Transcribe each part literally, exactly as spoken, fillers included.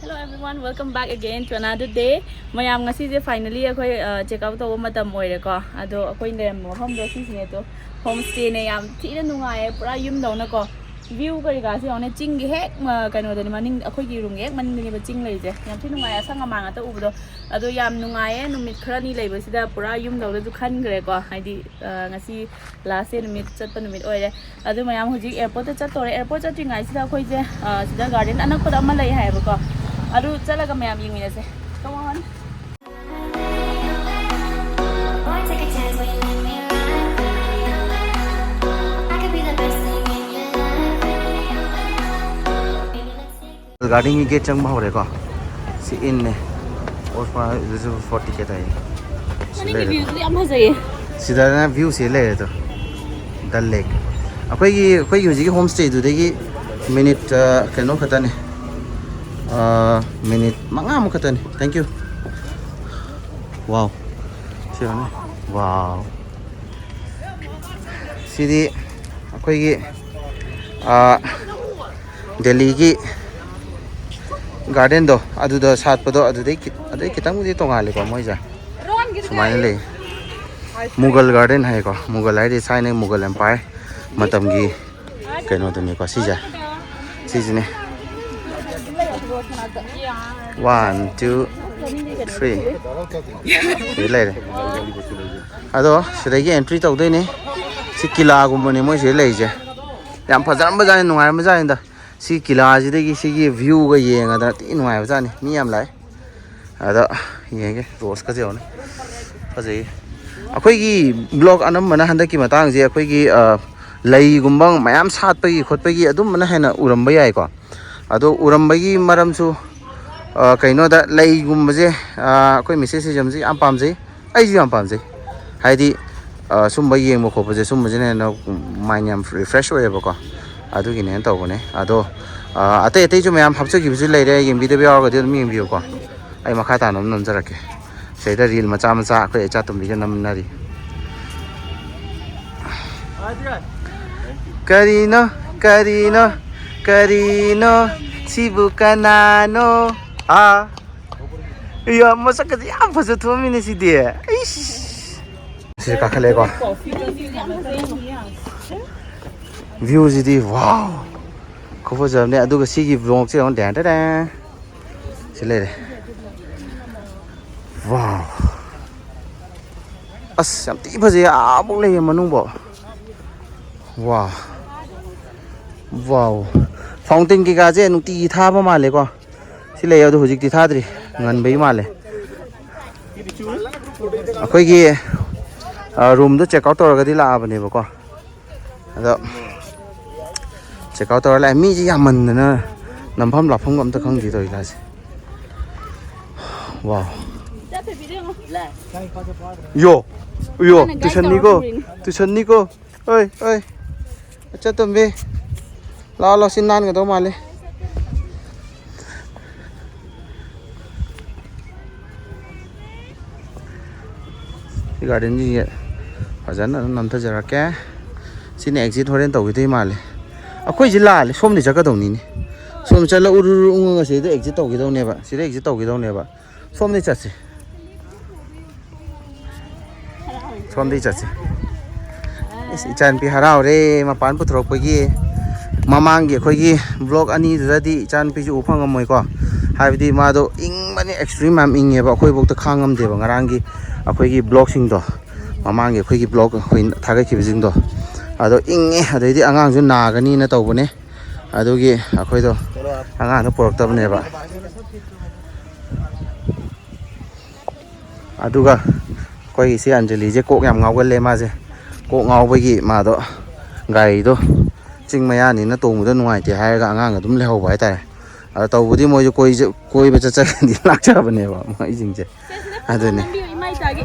Hello everyone, welcome back again to another day. ꯃꯌꯥꯝ, ꯉꯁꯤꯁꯦ finally ꯑꯩꯈꯣꯏ check out ꯇꯧꯕ ꯃꯇꯝ ꯑꯣꯏꯔꯦꯀꯣ꯫ ꯑꯗꯣ ꯑꯩꯈꯣꯏ ꯂꯩꯔꯝꯕ ꯃꯐꯝꯗꯣ ꯁꯤꯁꯤꯅꯦ꯫ ꯑꯗꯣ home stayꯅꯦ, ꯌꯥꯝ ꯊꯤꯅ ꯅꯨꯡꯉꯥꯏꯌꯦ, ꯄꯨꯔꯥ ꯌꯨꯝꯗꯧꯅꯀꯣ꯫ View ꯀꯔꯤ ꯀꯥꯁꯦ ꯌꯦꯡꯉꯣꯅꯦ, ꯆꯤꯡꯒꯤ ꯍꯦꯛ ꯀꯩꯅꯣꯗꯅꯤ, ꯃꯅꯤꯡ, ꯑꯩꯈꯣꯏꯒꯤ roomꯒꯤ ꯍꯦꯛ ꯃꯅꯤꯡꯗꯅꯦꯕ ꯆꯤꯡ ꯂꯩꯔꯤꯁꯦ꯫ ꯌꯥꯝ ꯊꯤ ꯅꯨꯡꯉꯥꯏꯌꯦ, ꯑꯁꯪ ꯑꯃꯥꯟ ꯉꯥꯛꯇ ꯎꯕꯗꯣ꯫ ꯑꯗꯣ ꯌꯥꯝ ꯅꯨꯡꯉꯥꯏꯌꯦ꯫ ꯅꯨꯃꯤꯠ ꯈꯔꯅꯤ ꯂꯩꯕꯁꯤꯗ ꯄꯨꯔꯥ ꯌꯨꯝꯗꯧꯅꯁꯨ ꯈꯟꯈ꯭ꯔꯦꯀꯣ꯫ ꯍꯥꯏꯗꯤ ꯉꯁꯤ last day ꯅꯨꯃꯤꯠ, ꯆꯠꯄ ꯅꯨꯃꯤꯠ ꯑꯣꯏꯔꯦ꯫ ꯑꯗꯨ ꯃꯌꯥꯝ, ꯍꯧꯖꯤꯛ airportꯇ ꯆꯠꯇꯣꯔꯦ꯫ Airport ꯆꯠꯇ꯭ꯔꯤꯉꯩꯁꯤꯗ ꯑꯩꯈꯣꯏꯁꯦ ꯁꯤꯗ garden ꯑꯅꯛꯄꯗ ꯑꯃ ꯂꯩ ꯍꯥꯏꯌꯦꯕꯀꯣ꯫ ꯑꯗꯨ ꯆꯠꯂꯒ ꯃꯌꯥꯝ ꯌꯦꯡꯃꯤꯟꯅꯁꯦ꯫ Come on. Gardenꯒꯤ gate ꯆꯪꯕ ꯍꯧꯔꯦꯀꯣ꯫ ꯁꯤ innꯅꯦ꯫ ꯑꯣꯁꯃꯥ ꯐꯣꯔ ꯇꯤꯀꯦꯠ ꯍꯥꯏꯌꯦ꯫ ꯁꯤ ꯂꯩꯔꯦꯀꯣ꯫ Viewꯁꯦ ꯌꯥꯝ ꯐꯖꯩꯌꯦ꯫ ꯁꯤꯗꯅ viewꯁꯦ ꯂꯩꯔꯦ ꯑꯗꯣ꯫ Dal Lake꯫ ꯑꯩꯈꯣꯏꯒꯤ ꯑꯩꯈꯣꯏꯒꯤ ꯍꯧꯖꯤꯛꯀꯤ home stayꯗꯨꯗꯒꯤ minute ꯀꯩꯅꯣ ꯈꯛꯇꯅꯦ꯫ Minute ꯃꯉꯥꯃꯨꯛ ꯈꯛꯇꯅꯤ꯫ Thank you꯫ Wow꯫ ꯁꯤ ꯌꯦꯡꯉꯨꯅꯦ꯫ Wow꯫ ꯁꯤꯗꯤ ꯑꯩꯈꯣꯏꯒꯤ ꯗꯦꯜꯂꯤꯒꯤ gardenꯗꯣ ꯑꯗꯨꯗ ꯁꯥꯠꯄꯗꯣ ꯑꯗꯨꯗꯩ ꯑꯗꯩ ꯈꯤꯇꯪꯕꯨꯗꯤ ꯇꯣꯡꯉꯥꯜꯂꯤꯀꯣ ꯃꯣꯏꯁꯦ꯫ ꯁꯨꯃꯥꯏꯅ ꯂꯩ꯫ Mughal garden ꯍꯥꯏꯀꯣ꯫ Mughal ꯍꯥꯏꯗꯤ ꯊꯥꯏꯅ Mughal empire ꯃꯇꯝꯒꯤ ꯀꯩꯅꯣꯗꯨꯅꯤꯀꯣ ꯁꯤꯁꯦ꯫ ꯁꯤꯁꯤꯅꯦ꯫ One, two, three꯫ ꯁꯤꯗ ꯂꯩꯔꯦ꯫ ꯑꯗꯣ ꯁꯤꯗꯒꯤ entry ꯇꯧꯗꯣꯏꯅꯦ꯫ ꯁꯤ ꯀꯤꯂꯥꯒꯨꯝꯕꯅꯦ ꯃꯣꯏ ꯁꯤꯗ ꯂꯩꯔꯤꯁꯦ꯫ ꯌꯥꯝ ꯐꯖꯔꯝꯕꯖꯥꯠꯅꯤ, ꯅꯨꯡꯉꯥꯏꯔꯝꯕꯖꯥꯠꯅꯤꯗ꯫ ꯁꯤ ꯀꯤꯂꯥꯁꯤꯗꯒꯤ ꯁꯤꯒꯤ viewꯒ ꯌꯦꯡꯉꯗꯅ ꯊꯤ ꯅꯨꯡꯉꯥꯏꯕꯖꯥꯠꯅꯤ꯫ ꯃꯤ ꯌꯥꯝ ꯂꯥꯛꯑꯦ꯫ ꯑꯗ ꯌꯦꯡꯒꯦ, roseꯀꯁꯦ ꯌꯦꯡꯉꯨꯅꯦ꯫ ꯐꯖꯩꯌꯦ꯫ ꯑꯩꯈꯣꯏꯒꯤ vlog ꯑꯅꯝꯕꯅ ꯍꯟꯗꯛꯀꯤ ꯃꯇꯥꯡꯁꯦ ꯑꯩꯈꯣꯏꯒꯤ ꯂꯩꯒꯨꯝꯕ ꯃꯌꯥꯝ ꯁꯥꯠꯄꯒꯤ ꯈꯣꯠꯄꯒꯤ ꯑꯗꯨꯝꯕꯅ ꯍꯦꯟꯅ ꯎꯔꯝꯕ ꯌꯥꯏꯀꯣ꯫ ꯑꯗꯣ ꯎꯔꯝꯕꯒꯤ ꯃꯔꯝꯁꯨ ꯀꯩꯅꯣꯗ ꯂꯩꯒꯨꯝꯕꯁꯦ ꯑꯩꯈꯣꯏ ꯃꯤꯁꯦꯁ ꯁꯤꯖꯝꯁꯦ ꯌꯥꯝ ꯄꯥꯝꯖꯩ꯫ ꯑꯩꯁꯨ ꯌꯥꯝ ꯄꯥꯝꯖꯩ꯫ ꯍꯥꯏꯗꯤ ꯁꯨꯝꯕ ꯌꯦꯡꯕ ꯈꯣꯠꯄꯁꯦ ꯁꯨꯝꯕꯁꯤꯅ ꯍꯦꯟꯅ mind ꯌꯥꯝ refresh ꯑꯣꯏꯌꯦꯕꯀꯣ꯫ ꯑꯗꯨꯒꯤꯅꯦꯅ ꯇꯧꯕꯅꯦ꯫ ꯑꯗꯣ ꯑꯇꯩ ꯑꯇꯩꯁꯨ ꯃꯌꯥꯝ ꯍꯥꯞꯆꯈꯤꯕꯁꯨ ꯂꯩꯔꯦ, ꯌꯦꯡꯕꯤꯗꯕ ꯌꯥꯎꯔꯒꯗꯤ ꯑꯗꯨꯝ ꯌꯦꯡꯕꯤꯌꯨꯀꯣ꯫ ꯑꯩ ꯃꯈꯥ ꯇꯥꯅ ꯑꯗꯨꯝ ꯅꯝꯖꯔꯛꯀꯦ꯫ ꯁꯤꯗꯩꯗ reel ꯃꯆꯥ ꯃꯆꯥ ꯑꯩꯈꯣꯏ ꯏꯆꯥ ꯇꯣꯝꯕꯤꯒ ꯅꯝꯅꯔꯤ꯫ ꯀꯔꯤꯅꯣ ꯀꯔꯤꯅꯣ ꯀꯔꯤꯅꯣ ꯁꯤꯕꯨ ꯀꯅꯥꯅꯣ? ꯑꯥ, ꯏꯌꯥ, ꯃꯁꯛꯀꯁꯦ ꯌꯥꯝ ꯐꯖ ꯊꯣꯛꯑꯝꯃꯤꯅꯦ ꯁꯤꯗꯤ꯫ ꯏꯁ꯫ ꯁꯤꯗ ꯀꯥꯈꯠꯂꯛꯑꯦꯀꯣ꯫ View ꯁꯤꯗꯤ, wow, ꯈꯨꯐꯖꯕꯅꯦ꯫ ꯑꯗꯨꯒ ꯁꯤꯒꯤ ꯕ꯭ꯂꯣꯛꯁꯦ ꯑꯃꯨꯛ ꯗꯦꯟ ꯗꯦꯟ ꯗꯦꯟ꯫ ꯁꯤ ꯂꯩꯔꯦ꯫ Wow꯫ ꯑꯁ, ꯌꯥꯝ ꯊꯤ ꯐꯖꯩ꯫ ꯑꯥꯕꯨꯛ ꯂꯩꯌꯦ ꯃꯅꯨꯡꯕꯣ꯫ Wow꯫ Wow꯫ Fountain ꯀꯩꯀꯥꯁꯦ ꯅꯨꯡꯇꯤꯒꯤ ꯊꯥꯕ ꯃꯥꯜꯂꯦꯀꯣ꯫ ꯁꯤ ꯂꯩ, ꯑꯗꯨ ꯍꯧꯖꯤꯛꯇꯤ ꯊꯥꯗ꯭ꯔꯤ꯫ ꯉꯟꯕꯩ ꯃꯥꯜꯂꯦ꯫ ꯑꯩꯈꯣꯏꯒꯤ, ꯑ, roomꯗꯣ check out ꯇꯧꯔꯒꯗꯤ ꯂꯥꯛꯑꯕꯅꯦꯕꯀꯣ꯫ ꯑꯗꯣ check out ꯇꯧꯔ ꯂꯥꯛꯑꯦ꯫ ꯃꯤꯁꯦ ꯌꯥꯝꯃꯟꯗꯅ ꯅꯝꯐꯝ ꯂꯥꯛꯐꯝꯒ ꯑꯝꯇ ꯈꯪꯗꯦ ꯇꯧꯔꯤ ꯂꯥꯁꯦ꯫ Wow꯫ ꯌꯣ, ꯌꯣ, ꯃꯥꯅ guide tuition ꯅꯤꯀꯣ, ꯇꯧꯔ ꯄꯨꯔꯤꯅꯤ꯫ Tuition ꯅꯤꯀꯣ꯫ ꯑꯣꯏ, ꯑꯣꯏ꯫ ꯑꯆꯥ, ꯇꯣꯝꯕꯤ꯫ ꯂꯥꯛꯑꯣ, ꯂꯥꯛꯑꯣ, ꯁꯤ ꯅꯥꯟꯒꯗꯧ ꯃꯥꯜꯂꯦ꯫ ꯁꯤ gardenꯁꯤꯡꯁꯦ ꯐꯖꯅ ꯑꯗꯨꯝ ꯅꯝꯊꯖꯔꯛꯀꯦ꯫ ꯁꯤꯅ exit ꯍꯣꯔꯦꯟ ꯇꯧꯈꯤꯗꯣꯏ ꯃꯥꯜꯂꯦ꯫ ꯑꯩꯈꯣꯏꯁꯤ ꯂꯥꯜꯂꯦ, ꯁꯣꯝꯗꯤ ꯆꯠꯀꯗꯧꯅꯤꯅꯦ꯫ ꯁꯣꯝ ꯆꯠꯂ ꯎꯔꯨꯔꯨ ꯎꯪꯉꯒ ꯁꯤꯗ exit ꯇꯧꯈꯤꯗꯧꯅꯦꯕ, ꯁꯤꯗ exit ꯇꯧꯈꯤꯗꯧꯅꯦꯕ꯫ ꯁꯣꯝꯗꯩ ꯆꯠꯁꯤ꯫ ꯁꯣꯝꯗꯩ ꯆꯠꯁꯤ꯫ ꯏꯁ, ꯏꯆꯥꯅꯨꯄꯤ ꯍꯔꯥꯎꯔꯦ ꯃꯄꯥꯟ ꯄꯨꯊꯣꯔꯛꯄꯒꯤ꯫ ꯃꯃꯥꯡꯒꯤ ꯑꯩꯈꯣꯏꯒꯤ vlog ꯑꯅꯤꯗꯨꯗꯗꯤ ꯏꯆꯥꯅꯨꯄꯤꯁꯨ ꯎ ꯐꯪꯉꯝꯃꯣꯏꯀꯣ꯫ ꯍꯥꯏꯕꯗꯤ ꯃꯥꯗꯣ ꯏꯪꯕꯅꯤ, extreme ꯌꯥꯝ ꯏꯪꯉꯦꯕ꯫ ꯑꯩꯈꯣꯏꯐꯧꯗ ꯈꯥꯡꯉꯝꯗꯦꯕ ꯉꯔꯥꯡꯒꯤ ꯑꯩꯈꯣꯏꯒꯤ vlogꯁꯤꯡꯗꯣ꯫ ꯃꯃꯥꯡꯒꯤ ꯑꯩꯈꯣꯏꯒꯤ vlog ꯑꯩꯈꯣꯏ ꯊꯥꯒꯠꯈꯤꯕꯁꯤꯡꯗꯣ꯫ ꯑꯗꯣ ꯏꯪꯉꯦ, ꯑꯗꯩꯗꯤ ꯑꯉꯥꯡꯁꯨ ꯅꯥꯒꯅꯤꯅ ꯇꯧꯕꯅꯦ꯫ ꯑꯗꯨꯒꯤ ꯑꯩꯈꯣꯏꯗꯣ ꯑꯉꯥꯡꯗꯣ ꯄꯨꯔꯛꯇꯕꯅꯦꯕ꯫ ꯑꯗꯨꯒ ꯑꯩꯈꯣꯏꯒꯤ ꯏꯆꯦ ꯑꯟꯖꯂꯤꯁꯦ ꯀꯣꯛ ꯌꯥꯝ ꯉꯥꯎꯒꯜꯂꯦ ꯃꯥꯁꯦ꯫ ꯀꯣꯛ ꯉꯥꯎꯕꯒꯤ ꯃꯥꯗꯣ ꯒꯥꯔꯤꯗꯣ ꯆꯤꯡ ꯃꯌꯥꯅꯤꯅ ꯇꯣꯡꯕꯗ ꯅꯨꯡꯉꯥꯏꯇꯦ ꯍꯥꯏꯔꯒ ꯑꯉꯥꯡ ꯑꯗꯨꯝ ꯂꯩꯍꯧꯕ ꯍꯥꯏꯇꯥꯔꯦ꯫ ꯑꯗꯣ ꯇꯧꯕꯗꯤ ꯃꯣꯏꯁꯨ ꯀꯣꯏꯖ-, ꯀꯣꯏꯕ ꯆꯠꯆꯒꯗꯤ ꯂꯥꯛꯆꯕꯅꯦꯕ ꯃꯣꯏꯁꯤꯡꯁꯦ꯫ ꯑꯗꯨꯅꯤ꯫ ꯅꯝꯕꯤꯌꯨ, ꯏꯃꯥ ꯏꯆꯥꯒꯤ꯫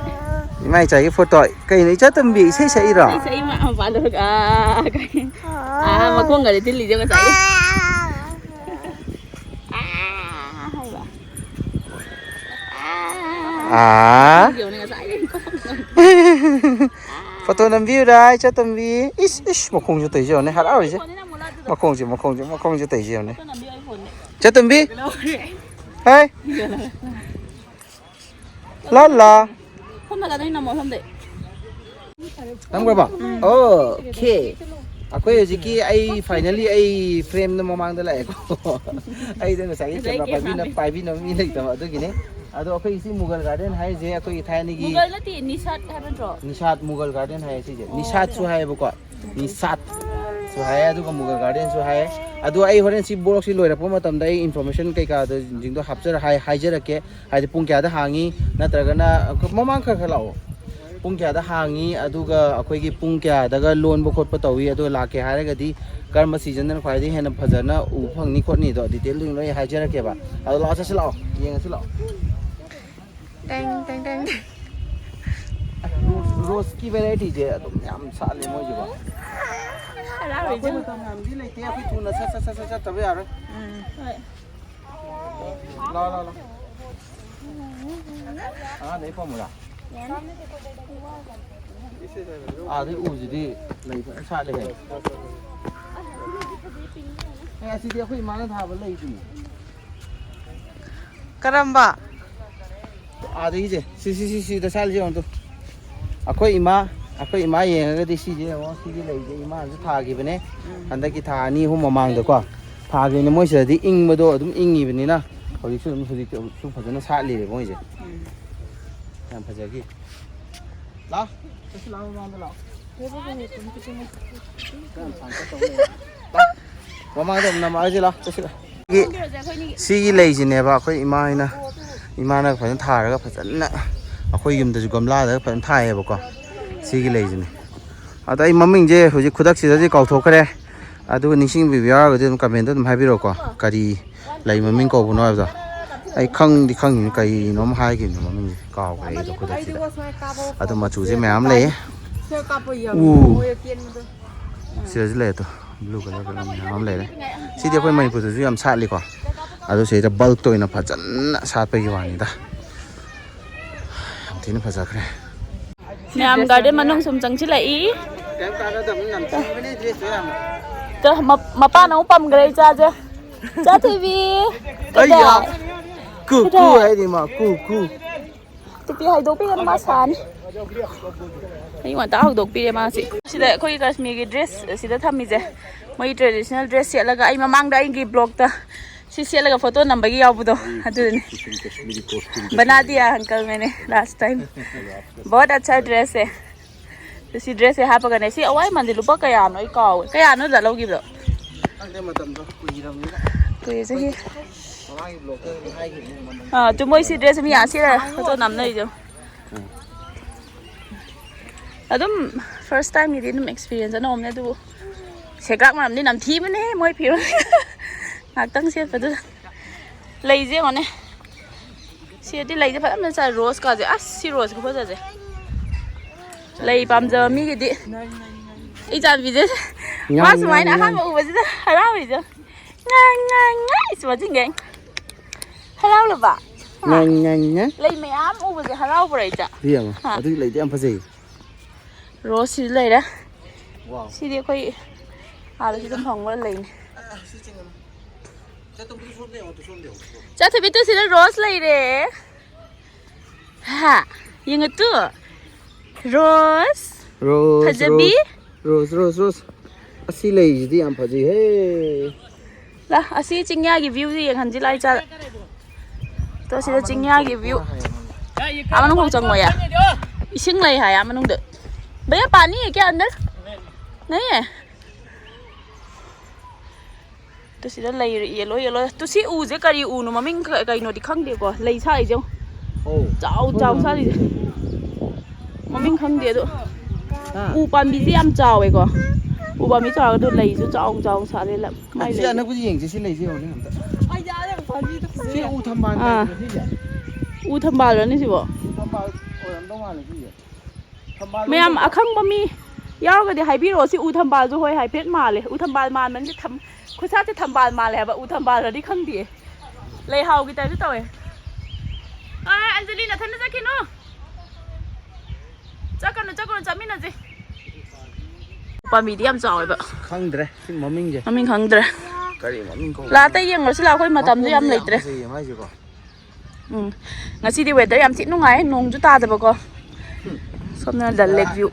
ꯏꯃꯥ ꯏꯆꯥꯒꯤ photo꯫ ꯀꯩꯅꯣ, ꯏꯆꯥ ꯇꯣꯝꯕꯤ ꯏꯁꯩ ꯁꯛꯏꯔꯣ? ꯏꯁꯩ ꯁꯛꯏ ꯃꯥ ꯃꯄꯥꯟꯗ꯫ ꯑꯥ, ꯀꯩ-, ꯑꯥ, ꯃꯈꯣꯡꯒꯗꯤ ꯊꯤꯜꯂꯤꯁꯦ ꯉꯁꯥꯏ꯫ ꯑꯥ, ꯍꯥꯏꯕ꯫ ꯑꯥ꯫ ꯌꯦꯡꯉꯨꯅꯦ, ꯉꯁꯥꯏꯗꯒꯤ ꯃꯈꯣꯡ꯫ Photo ꯅꯝꯕꯤꯌꯨꯔꯥ, ꯏꯆꯥ ꯇꯣꯝꯕꯤ? ꯏꯁ, ꯏꯁ, ꯃꯈꯣꯡꯁꯨ ꯇꯧꯏꯁꯦ ꯌꯦꯡꯉꯨꯅꯦ, ꯍꯔꯥꯎꯔꯤꯁꯦ꯫ ꯃꯈꯣꯡꯁꯦ, ꯃꯈꯣꯡꯁꯦ, ꯃꯈꯣꯡꯁꯦ ꯇꯧꯔꯤꯁꯦ ꯌꯦꯡꯉꯨꯅꯦ꯫ ꯅꯝꯕꯤꯌꯣ ꯑꯩ ꯐꯣꯟꯗ꯫ ꯆꯦ ꯇꯣꯝꯕꯤ꯫ ꯂꯧꯔꯦ꯫ ꯍꯥꯏ꯫ ꯂꯥ ꯂꯥ꯫ ꯐꯝ ꯅꯥꯀꯟꯗ ꯑꯩ ꯅꯝꯃꯣ ꯐꯝꯗꯩ꯫ ꯅꯝꯈ꯭ꯔꯕꯣ? ꯑꯣꯀꯦ꯫ ꯑꯩꯈꯣꯏ ꯍꯧꯖꯤꯛꯀꯤ ꯑꯩ finally ꯑꯩ frame ꯗ ꯃꯃꯥꯡꯗ ꯂꯥꯛꯑꯦꯀꯣ꯫ ꯑꯩꯗ ꯉꯁꯥꯏꯒꯤ ꯉꯁꯥꯏ camera ꯄꯥꯏꯕꯤꯅ-, camera ꯄꯥꯏꯕꯤꯅꯕ ꯃꯤ ꯂꯩꯇꯕ ꯑꯗꯨꯒꯤꯅꯦ꯫ ꯑꯗꯣ ꯑꯩꯈꯣꯏ ꯁꯤ ꯃꯨꯒꯜ garden ꯍꯥꯏꯁꯦ ꯑꯩꯈꯣꯏꯒꯤ ꯊꯥꯏꯅꯒꯤ ꯃꯨꯒꯜ ꯅꯠꯇꯦ, ꯅꯤꯁꯥꯠ ꯍꯥꯏꯕ ꯅꯠꯇ꯭ꯔꯣ? ꯅꯤꯁꯥꯠ ꯃꯨꯒꯜ garden ꯍꯥꯏꯌꯦ ꯁꯤꯁꯦ꯫ ꯑꯣ꯫ ꯅꯤꯁꯥꯠꯁꯨ ꯍꯥꯏꯌꯦꯕꯀꯣ꯫ ꯅꯤꯁꯥꯠꯁꯨ ꯍꯥꯏꯌꯦ, ꯑꯗꯨꯒ ꯃꯨꯒꯜ garden ꯁꯨ ꯍꯥꯏꯌꯦ꯫ ꯑꯗꯣ ꯑꯩ ꯍꯣꯔꯦꯟ ꯁꯤ vlog ꯁꯤ ꯂꯣꯏꯔꯛꯄ ꯃꯇꯝꯗ ꯑꯩ information ꯀꯩꯀꯥꯗꯣ ꯁꯤꯡꯗꯣ ꯍꯥꯞꯆꯔ-, ꯍꯥꯏ-, ꯍꯥꯏꯖꯔꯛꯀꯦ꯫ ꯍꯥꯏꯗꯤ ꯄꯨꯡ ꯀꯌꯥꯗ ꯍꯥꯡꯉꯤ, ꯅꯠꯇ꯭ꯔꯒꯅ ꯃꯃꯥꯡ ꯈꯔ ꯈꯔ ꯂꯥꯛꯑꯣ꯫ ꯄꯨꯡ ꯀꯌꯥꯗ ꯍꯥꯡꯉꯤ, ꯑꯗꯨꯒ ꯑꯩꯈꯣꯏꯒꯤ ꯄꯨꯡ ꯀꯌꯥꯗꯒ ꯂꯣꯟꯕ ꯈꯣꯠꯄ ꯇꯧꯏ, ꯑꯗꯣ ꯂꯥꯛꯀꯦ ꯍꯥꯏꯔꯒꯗꯤ ꯀꯔꯝꯕ season ꯗꯅ ꯈ꯭ꯋꯥꯏꯗꯒꯤ ꯍꯦꯟꯅ ꯐꯖꯅ ꯎꯕ ꯐꯪꯅꯤ ꯈꯣꯠꯅꯤꯗꯣ detail ꯗꯨ ꯂꯣꯏ ꯍꯥꯏꯖꯔꯛꯀꯦꯕ꯫ ꯑꯗꯣ ꯂꯥꯛꯑꯣ, ꯆꯠꯁꯤ ꯂꯥꯛꯑꯣ, ꯌꯦꯡꯉꯁꯤ ꯂꯥꯛꯑꯣ꯫ ꯇꯦꯡ, ꯇꯦꯡ, ꯇꯦꯡ, ꯇꯦꯡ꯫ Rose, rose ꯀꯤ variety ꯁꯦ ꯑꯗꯨꯝ ꯌꯥꯝ ꯁꯥꯠꯂꯦ ꯃꯣꯏꯁꯤꯀꯣ꯫ ꯍꯔꯥꯎꯔꯤꯁꯦ꯫ ꯑꯩꯈꯣꯏ ꯃꯇꯝ ꯌꯥꯝꯗꯤ ꯂꯩꯇꯦ, ꯑꯩꯈꯣꯏ ꯊꯨꯅ ꯁꯠ ꯁꯠ ꯁꯠ ꯁꯠ ꯆꯠꯇꯕ ꯌꯥꯔꯣꯏ꯫ ꯎꯝ꯫ ꯍꯣꯏ꯫ ꯂꯥꯎ, ꯂꯥꯎ, ꯂꯥꯎ꯫ ꯑꯉꯥꯡꯗ ꯑꯩ ꯄꯥꯝꯃꯨꯔꯥ? ꯑꯥꯗꯩ ꯎꯁꯤꯗꯤ ꯂꯩ ꯐꯖꯅ ꯁꯥꯠꯂꯦꯍꯦ꯫ ꯑꯦ, ꯑꯁꯤꯗꯤ ꯑꯩꯈꯣꯏ ꯏꯃꯥꯅ ꯊꯥꯕ ꯂꯩꯗꯨꯅꯤ꯫ ꯀꯔꯝꯕ? ꯑꯥꯗꯒꯤꯁꯦ꯫ ꯁꯤ, ꯁꯤ, ꯁꯤ, ꯁꯤꯗ ꯁꯥꯠꯂꯤꯁꯦ ꯌꯦꯡꯉꯣ ꯇꯨ꯫ ꯑꯩꯈꯣꯏ ꯏꯃꯥ, ꯑꯩꯈꯣꯏ ꯏꯃꯥ ꯌꯦꯡꯉꯒꯗꯤ ꯁꯤꯁꯦ ꯌꯦꯡꯉꯣ, ꯁꯤꯒꯤ ꯂꯩꯁꯦ ꯏꯃꯥꯅꯁꯨ ꯊꯥꯈꯤꯕꯅꯦ꯫ ꯎꯝ꯫ ꯍꯟꯗꯛꯀꯤ ꯊꯥ ꯑꯅꯤ ꯑꯍꯨꯝ ꯃꯃꯥꯡꯗꯀꯣ ꯊꯥꯈꯤꯕꯅꯦ꯫ ꯃꯣꯏ ꯁꯤꯗꯗꯤ ꯏꯪꯕꯗꯣ ꯑꯗꯨꯝ ꯏꯪꯉꯤꯕꯅꯤꯅ ꯍꯧꯖꯤꯛꯁꯨ ꯑꯗꯨꯝ, ꯍꯧꯖꯤꯛꯁꯨ ꯐꯖꯅ ꯁꯥꯠꯂꯤꯕ ꯃꯣꯏꯁꯦ꯫ ꯎꯝ꯫ ꯌꯥꯝ ꯐꯖꯈꯤ꯫ ꯂꯥꯎ, ꯆꯠꯁꯤ ꯂꯥꯎ, ꯃꯃꯥꯡꯗ ꯂꯥꯎ꯫ ꯃꯃꯥꯡꯗ ꯑꯃꯨꯛ ꯅꯝꯃꯛꯑꯁꯤ ꯂꯥꯎ, ꯆꯠꯁꯤ ꯂꯥꯎ꯫ ꯁꯤꯒꯤ, ꯁꯤꯒꯤ ꯂꯩꯁꯤꯅꯦꯕ ꯑꯩꯈꯣꯏ ꯏꯃꯥ ꯍꯣꯏꯅ, ꯏꯃꯥꯅ ꯐꯖꯅ ꯊꯥꯔꯒ ꯐꯖꯅ ꯑꯩꯈꯣꯏ ꯌꯨꯝꯗꯁꯨ ꯒꯝꯂꯥꯗ ꯐꯖꯅ ꯊꯥꯏꯌꯦꯕꯀꯣ꯫ ꯁꯤꯒꯤ ꯂꯩꯁꯤꯅꯦ꯫ ꯑꯗꯣ ꯑꯩ ꯃꯃꯤꯡꯁꯦ ꯍꯧꯖꯤꯛ ꯈꯨꯗꯛꯁꯤꯗꯗꯤ ꯀꯥꯎꯊꯣꯛꯈ꯭ꯔꯦ꯫ ꯑꯗꯨꯒ ꯅꯤꯡꯁꯤꯡꯕꯤꯕ ꯌꯥꯎꯔꯒꯗꯤ ꯑꯗꯨꯝ comment ꯇ ꯑꯗꯨꯝ ꯍꯥꯏꯕꯤꯔꯛꯑꯣꯀꯣ꯫ ꯀꯔꯤ ꯂꯩ ꯃꯃꯤꯡ ꯀꯧꯕꯅꯣ ꯍꯥꯏꯕꯗꯣ꯫ ꯑꯩ ꯈꯪꯗꯤ ꯈꯪꯉꯤꯅꯦ, ꯀꯩꯅꯣꯝ ꯍꯥꯏꯈꯤꯕꯅꯦ ꯃꯃꯤꯡꯁꯦ, ꯀꯥꯎꯈ꯭ꯔꯦ ꯑꯩꯗꯣ ꯈꯨꯗꯛꯁꯤꯗ꯫ ꯑꯗꯣ ꯃꯆꯨꯁꯦ ꯃꯌꯥꯝ ꯂꯩꯌꯦ꯫ ꯎ꯫ ꯁꯤꯗꯁꯨ ꯂꯩ ꯑꯗꯣ, blue colour colour ꯃꯌꯥꯝ ꯑꯃ ꯂꯩꯔꯦ꯫ ꯁꯤꯗꯤ ꯑꯩꯈꯣꯏ ꯃꯅꯤꯄꯨꯔꯗꯁꯨ ꯌꯥꯝ ꯁꯥꯠꯂꯤꯀꯣ꯫ ꯑꯗꯣ ꯁꯤꯗ bulb ꯇ ꯑꯣꯏꯅ ꯐꯖꯅ ꯁꯥꯠꯄꯒꯤ ꯋꯥꯅꯤꯗ꯫ ꯌꯥꯝ ꯊꯤꯅ ꯐꯖꯈ꯭ꯔꯦ꯫ ꯃꯌꯥꯝ garden ꯃꯅꯨꯡ ꯁꯨꯝ ꯆꯪꯁꯤꯜꯂꯛꯏ꯫ ꯀꯩꯝ ꯀꯥꯟꯅꯗꯕꯅꯤ, ꯅꯝꯊꯤꯕꯅꯦ dress ꯇꯣ ꯌꯥꯝꯅ꯫ ꯃꯄꯥꯅ ꯑꯃꯨꯛ ꯄꯝꯈ꯭ꯔꯦ ꯏꯆꯥꯁꯦ꯫ ꯆꯥꯊꯣꯏꯕꯤ꯫ ꯑꯩ ꯀꯩꯗꯧ? ꯌꯥ-, ꯀꯨ, ꯀꯨ ꯀꯩꯗꯧ? ꯍꯥꯏꯅꯤ ꯃꯥ, ꯀꯨ, ꯀꯨ꯫ ꯇꯨꯄꯤ ꯍꯥꯏꯗꯣꯛꯄꯤꯒꯅꯨ, ꯃꯥ ꯁꯥꯅꯤ꯫ ꯑꯌꯨꯛ ꯉꯟꯇꯥ ꯍꯧꯗꯣꯛꯄꯤꯔꯦ ꯃꯥꯁꯤ꯫ ꯁꯤꯗ ꯑꯩꯈꯣꯏꯒꯤ ꯀꯥꯁꯃꯤꯔꯒꯤ dress ꯁꯤꯗ ꯊꯝꯃꯤꯁꯦ, ꯃꯣꯏꯒꯤ traditional dress ꯁꯦꯠꯂꯒ, ꯑꯩ ꯃꯃꯥꯡꯗ ꯑꯩꯒꯤ vlogꯇ ꯁꯤ ꯁꯦꯠꯂꯒ photo ꯅꯝꯕꯒꯤ ꯌꯥꯎꯕꯗꯣ ꯑꯗꯨꯗꯨꯅꯤ꯫ ꯕꯅꯥ ꯗꯤꯌꯥ ꯑꯪꯀꯜ ꯃꯦꯅꯦ ꯂꯥꯁ ꯇꯥꯏꯝ꯫ ꯕꯍꯨꯠ ꯑꯆꯥ ꯗ꯭ꯔꯦꯁ ꯍꯦ꯫ ꯁꯤ ꯗ꯭ꯔꯦꯁꯁꯦ ꯍꯥꯞꯄꯒꯅꯦ꯫ ꯁꯤ ꯑꯋꯥꯏ ꯃꯟꯗꯤ ꯂꯨꯄꯥ ꯀꯌꯥꯅꯣ ꯑꯩ ꯀꯥꯎꯋꯦ꯫ ꯀꯌꯥꯅꯣ ꯑꯗꯨꯗ ꯂꯧꯈꯤꯕꯗꯣ? ꯈꯪꯗꯦ, ꯃꯇꯝꯗꯣ ꯀꯨꯏꯔꯕꯅꯤꯅ꯫ ꯀꯨꯏꯔꯦ, ꯆꯍꯤ꯫ ꯃꯃꯥꯡꯒꯤ vlogꯇ ꯑꯩ ꯍꯥꯏꯈꯤꯕꯅꯦ ꯃꯃꯜ꯫ ꯑꯥ, ꯑꯗꯨ ꯃꯣꯏ ꯁꯤ ꯗ꯭ꯔꯦꯁꯁꯦ ꯃꯤ ꯑꯥ ꯁꯤꯗ ꯐꯣꯇꯣ ꯅꯝꯅꯔꯤꯗꯣ꯫ ꯑꯗꯨꯝ first timeꯒꯤꯗꯤ ꯑꯗꯨꯝ experience ꯑꯅꯧꯕꯅꯦ, ꯑꯗꯨꯕꯨ ꯁꯦꯒꯥꯛ ꯃꯅꯝꯗꯤ ꯅꯝꯊꯤꯕꯅꯦ ꯃꯣꯏ ꯐꯤꯔꯣꯜ꯫ ꯉꯥꯛꯇꯪ ꯁꯦꯠꯄꯗꯨꯗ꯫ ꯂꯩꯁꯦ ꯌꯦꯡꯉꯣꯅꯦ꯫ ꯁꯤꯗꯤ ꯂꯩꯁꯦ ꯐꯖꯅ ꯆꯥꯏ, rose ꯀꯥꯁꯦ꯫ ꯑꯁ, ꯁꯤ rose ꯈꯨꯐꯖꯁꯦ꯫ ꯂꯩ ꯄꯥꯝꯖꯕ ꯃꯤꯒꯤꯗꯤ꯫ ꯏꯆꯥꯟꯕꯤꯁꯦ ꯃꯥ ꯉꯥꯡ, ꯁꯨꯃꯥꯏꯅ ꯉꯥꯡ, ꯉꯥꯡ꯫ ꯑꯍꯥꯟꯕ ꯎꯕꯁꯤꯗ ꯍꯔꯥꯎꯔꯤꯁꯦ꯫ ꯉꯥꯡ, ꯉꯥꯡ, ꯉꯥꯡ꯫ ꯏꯁ, ꯃꯆꯤꯟ ꯉꯥꯡ꯫ ꯍꯔꯥꯎꯔꯕ? ꯉꯥꯡ, ꯉꯥꯡ, ꯉꯥꯡ꯫ ꯂꯩ ꯃꯌꯥꯝ ꯎꯕꯁꯦ ꯍꯔꯥꯎꯕ꯭ꯔꯥ, ꯏꯆꯥ? ꯁꯤ ꯌꯦꯡꯉꯣ꯫ ꯍꯥ? ꯑꯗꯨꯒꯤ ꯂꯩꯗꯤ ꯌꯥꯝ ꯐꯖꯩ꯫ Rose ꯁꯤꯁꯨ ꯂꯩꯔꯦ꯫ Wow꯫ ꯁꯤꯗꯤ ꯑꯩꯈꯣꯏ ꯑꯥꯗꯁꯨ ꯑꯗꯨꯝ ꯐꯪꯕ ꯂꯩꯅꯤ꯫ ꯑ, ꯁꯤ ꯆꯤꯡꯉꯝ-, ꯆꯠꯇꯧꯕꯗꯨ ꯁꯣꯝꯗ ꯌꯦꯡꯉꯣ, ꯁꯣꯝꯗ ꯌꯦꯡꯉꯣ꯫ ꯆꯠꯊꯕꯤ, ꯇꯨ ꯁꯤꯗ rose ꯂꯩꯔꯦ꯫ ꯍꯥ, ꯌꯦꯡꯉꯨ ꯇꯨ꯫ Rose꯫ Rose, ꯐꯖꯕꯤ꯫ Rose, rose, rose, rose꯫ ꯑꯁꯤ ꯂꯩꯁꯤꯗꯤ ꯌꯥꯝ ꯐꯖꯩꯍꯦ꯫ ꯂꯥ, ꯑꯁꯤ ꯆꯤꯡꯌꯥꯒꯤ viewꯁꯦ ꯌꯦꯡꯍꯟꯁꯤ ꯂꯥꯏ ꯆꯥꯔ꯫ ꯇꯣ, ꯁꯤꯗ ꯆꯤꯡꯌꯥꯒꯤ view꯫ ꯑꯥ ꯃꯅꯨꯡ ꯐꯥꯎ ꯆꯪꯉꯣ ꯌꯥ꯫ ꯏꯁꯤꯡ ꯂꯩ ꯍꯥꯏ ꯑꯥ ꯃꯅꯨꯡꯗ꯫ ꯚꯩꯌꯥ, ꯄꯥꯅꯤ ꯍꯦ ꯀꯌꯥ ꯑꯟꯗꯔ? ꯅꯍꯤ ꯍꯦ? ꯇꯨ ꯁꯤꯗ ꯂꯩꯔꯦ, yellow, yellow꯫ ꯇꯨ ꯁꯤ ꯎꯁꯦ ꯀꯔꯤ ꯎꯅꯣ? ꯃꯃꯤꯡ ꯀ-, ꯀꯩꯅꯣꯗꯤ ꯈꯪꯗꯦꯀꯣ꯫ ꯂꯩ ꯁꯥꯠꯂꯤꯁꯦ ꯌꯦꯡꯉꯣ꯫ ꯑꯧ꯫ ꯆꯥꯎ ꯆꯥꯎ ꯁꯥꯠꯂꯤꯁꯦ꯫ ꯃꯃꯤꯡ ꯈꯪꯗꯦ ꯑꯗꯣ꯫ ꯍꯥ? ꯎ ꯄꯥꯝꯕꯤꯁꯦ ꯌꯥꯝ ꯆꯥꯎꯋꯦꯀꯣ꯫ ꯎ ꯄꯥꯝꯕꯤ ꯆꯥꯎꯔꯒ ꯑꯗꯨ ꯂꯩꯁꯨ ꯆꯥꯎ ꯆꯥꯎ ꯁꯥꯠꯂꯦ ꯂꯝ-, ꯃꯥꯏ ꯑꯁꯤ ꯂꯩꯁꯦ꯫ ꯑꯅꯛꯄꯁꯤ ꯌꯦꯡꯁꯦ, ꯁꯤ ꯂꯩꯁꯦ ꯌꯦꯡꯉꯨꯅꯦ ꯑꯝꯇ꯫ ꯁꯤ ꯎ ꯊꯝꯕꯥꯜ ꯑꯥ꯫ ꯀꯥꯏꯗꯅꯣ ꯁꯤꯁꯦ? ꯎ ꯊꯝꯕꯥꯜꯂꯅꯤ ꯁꯤꯕꯣ? ꯊꯝꯕꯥꯜ ꯑꯣꯏꯔꯝꯗꯧ ꯃꯥꯜꯂꯦ ꯁꯤꯁꯦ꯫ ꯊꯝꯕꯥꯜ ꯃꯌꯥꯝ ꯂꯩꯕ꯭ꯔꯣ? ꯑꯈꯪꯕ ꯃꯤ ꯌꯥꯎꯔꯒꯗꯤ ꯍꯥꯏꯕꯤꯔꯛꯑꯣ꯫ ꯁꯤ ꯎ ꯊꯝꯕꯥꯜꯁꯨ ꯍꯣꯏ ꯍꯥꯏꯐꯦꯠ ꯃꯥꯜꯂꯦ꯫ ꯎ ꯊꯝꯕꯥꯜ ꯃꯥꯟꯕꯅꯤꯗꯤ ꯊꯝ-, ꯈꯨꯠꯁꯥꯁꯦ ꯊꯝꯕꯥꯜ ꯃꯥꯜꯂꯦ ꯍꯥꯏꯕ꯫ ꯎ ꯊꯝꯕꯥꯜꯔꯗꯤ ꯈꯪꯗꯦ꯫ ꯂꯩꯍꯥꯎꯒꯤ typeꯁꯨ ꯇꯧꯋꯦ꯫ ꯑꯥ, ꯑꯟꯖꯂꯤ ꯅꯊꯟꯗ ꯆꯠꯈꯤꯅꯨ꯫ ꯆꯠꯀꯅꯨ, ꯆꯠꯀꯅꯨ, ꯆꯠꯃꯤꯟꯅꯁꯦ꯫ ꯄꯥꯝꯕꯤꯗꯤ ꯌꯥꯝ ꯆꯥꯎꯋꯦꯕ꯫ ꯈꯪꯗ꯭ꯔꯦ ꯁꯤ ꯃꯃꯤꯡꯁꯦ꯫ ꯃꯃꯤꯡ ꯈꯪꯗ꯭ꯔꯦ꯫ ꯀꯔꯤ ꯃꯃꯤꯡ ꯀꯧꯕ? ꯂꯥꯛꯇ ꯌꯦꯡꯉꯨꯔꯁꯤ ꯂꯥꯛꯑꯣ, ꯑꯩꯈꯣꯏ ꯃꯇꯝꯗꯣ ꯌꯥꯝ ꯂꯩꯇ꯭ꯔꯦ꯫ ꯐꯖꯩꯌꯦ ꯃꯥꯏꯁꯦꯀꯣ꯫ ꯎꯝ, ꯉꯁꯤꯗꯤ weather ꯌꯥꯝ ꯊꯤ ꯅꯨꯡꯉꯥꯏ, ꯅꯣꯡꯁꯨ ꯇꯥꯗꯕꯀꯣ꯫ ꯁꯣꯝꯅ the lake view꯫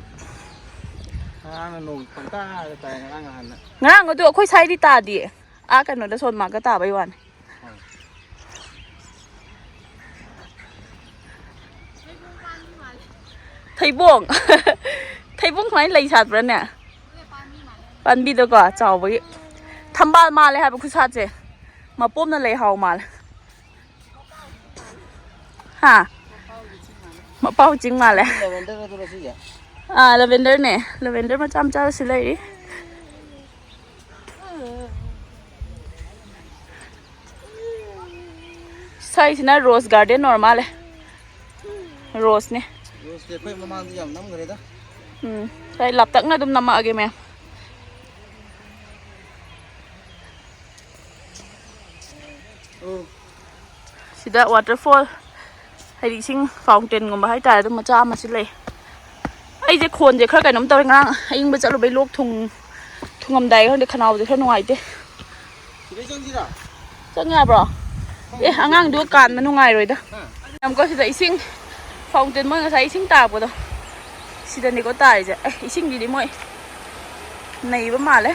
ꯉꯔꯥꯡꯅ ꯅꯣꯡ ꯄꯪꯇꯥꯗ ꯇꯥꯏ, ꯉꯔꯥꯡ ꯅꯍꯥꯟꯅ꯫ ꯉꯔꯥꯡ ꯑꯗꯨ ꯑꯩꯈꯣꯏ ꯁ꯭ꯋꯥꯏꯗꯤ ꯇꯥꯗꯤꯌꯦ, ꯑꯥ ꯀꯩꯅꯣꯗ ꯁꯣꯟ ꯃꯥꯔꯛꯇ ꯇꯥꯕꯩ ꯋꯥꯅꯤ꯫ ꯊꯩꯕꯣꯡ꯫ ꯊꯩꯕꯣꯡ ꯁꯨꯃꯥꯏꯅ ꯂꯩ ꯁꯥꯠꯄ꯭ꯔꯥꯅꯦ? ꯄꯥꯝꯕꯤꯗꯣꯀꯣ ꯆꯥꯎꯕꯒꯤ꯫ ꯊꯝꯕꯥꯜ ꯃꯥꯜꯂꯦ ꯍꯥꯏꯕ ꯈꯨꯁꯥꯠꯁꯦ꯫ ꯃꯄꯣꯝꯅ ꯂꯩ ꯍꯥꯎ ꯃꯥꯜꯂꯦ꯫ ꯍꯥ? ꯃꯄꯥꯎ ꯆꯤꯡ ꯃꯥꯜꯂꯦ꯫ Lavender ꯅꯠꯇ꯭ꯔꯣ ꯁꯤꯁꯦ? ꯑꯥ, lavenderꯅꯦ꯫ Lavender ꯃꯆꯥ ꯃꯆꯥꯁꯨ ꯂꯩꯔꯤ꯫ ꯁ꯭ꯋꯥꯏꯁꯤꯅ rose garden ꯑꯣꯏꯔ ꯃꯥꯜꯂꯦ꯫ Roseꯅꯦ꯫ Roseꯇꯤ ꯑꯩꯈꯣꯏ ꯃꯃꯥꯡꯗ ꯌꯥꯝ ꯅꯝꯈ꯭ꯔꯦꯗ꯫ ꯎꯝ, ꯁ꯭ꯋꯥꯏ ꯂꯥꯞꯇꯛꯅ ꯑꯗꯨꯝ ꯅꯝꯃꯛꯑꯒꯦ ꯃꯌꯥꯝ꯫ ꯑꯣ꯫ ꯁꯤꯗ waterfall, ꯍꯥꯏꯗꯤ ꯏꯁꯤꯡ fountainꯒꯨꯝꯕ ꯍꯥꯏꯇꯥꯔꯦ, ꯑꯗꯨꯝ ꯃꯆꯥ ꯑꯃꯁꯨ ꯂꯩ꯫ ꯑꯩꯁꯦ ꯈꯣꯟꯁꯦ ꯈꯔ ꯀꯩꯅꯣꯝ ꯇꯧꯔꯦ, ꯉꯔꯥꯡ ꯑꯌꯤꯡꯕ ꯆꯠꯂꯨꯕꯩ ꯂꯣꯛ ꯊꯨꯡ-, ꯊꯨꯡꯉꯝꯗꯥꯏ ꯈꯪꯗꯦ, ꯈꯅꯥꯎꯁꯦ ꯈꯔ ꯅꯨꯡꯉꯥꯏꯇꯦ꯫ ꯁꯤꯗꯩ ꯆꯪꯁꯤꯔꯥ? ꯆꯪ ꯌꯥꯕ꯭ꯔꯣ? ꯑꯦ, ꯑꯉꯥꯡꯗꯨꯒ ꯀꯥꯟꯕ ꯅꯨꯡꯉꯥꯏꯔꯣꯏꯗ꯫ ꯌꯥꯝꯀꯣ ꯁꯤꯗ ꯏꯁꯤꯡ fountain, ꯃꯣꯏ ꯉꯁꯥꯏ ꯏꯁꯤꯡ ꯇꯥꯔꯛꯄꯗꯣ ꯁꯤꯗꯅꯤꯀꯣ ꯇꯥꯔꯤꯁꯦ꯫ ꯑꯦ, ꯏꯁꯤꯡꯒꯤꯗꯤ ꯃꯣꯏ ꯅꯩꯕ ꯃꯥꯜꯂꯦ꯫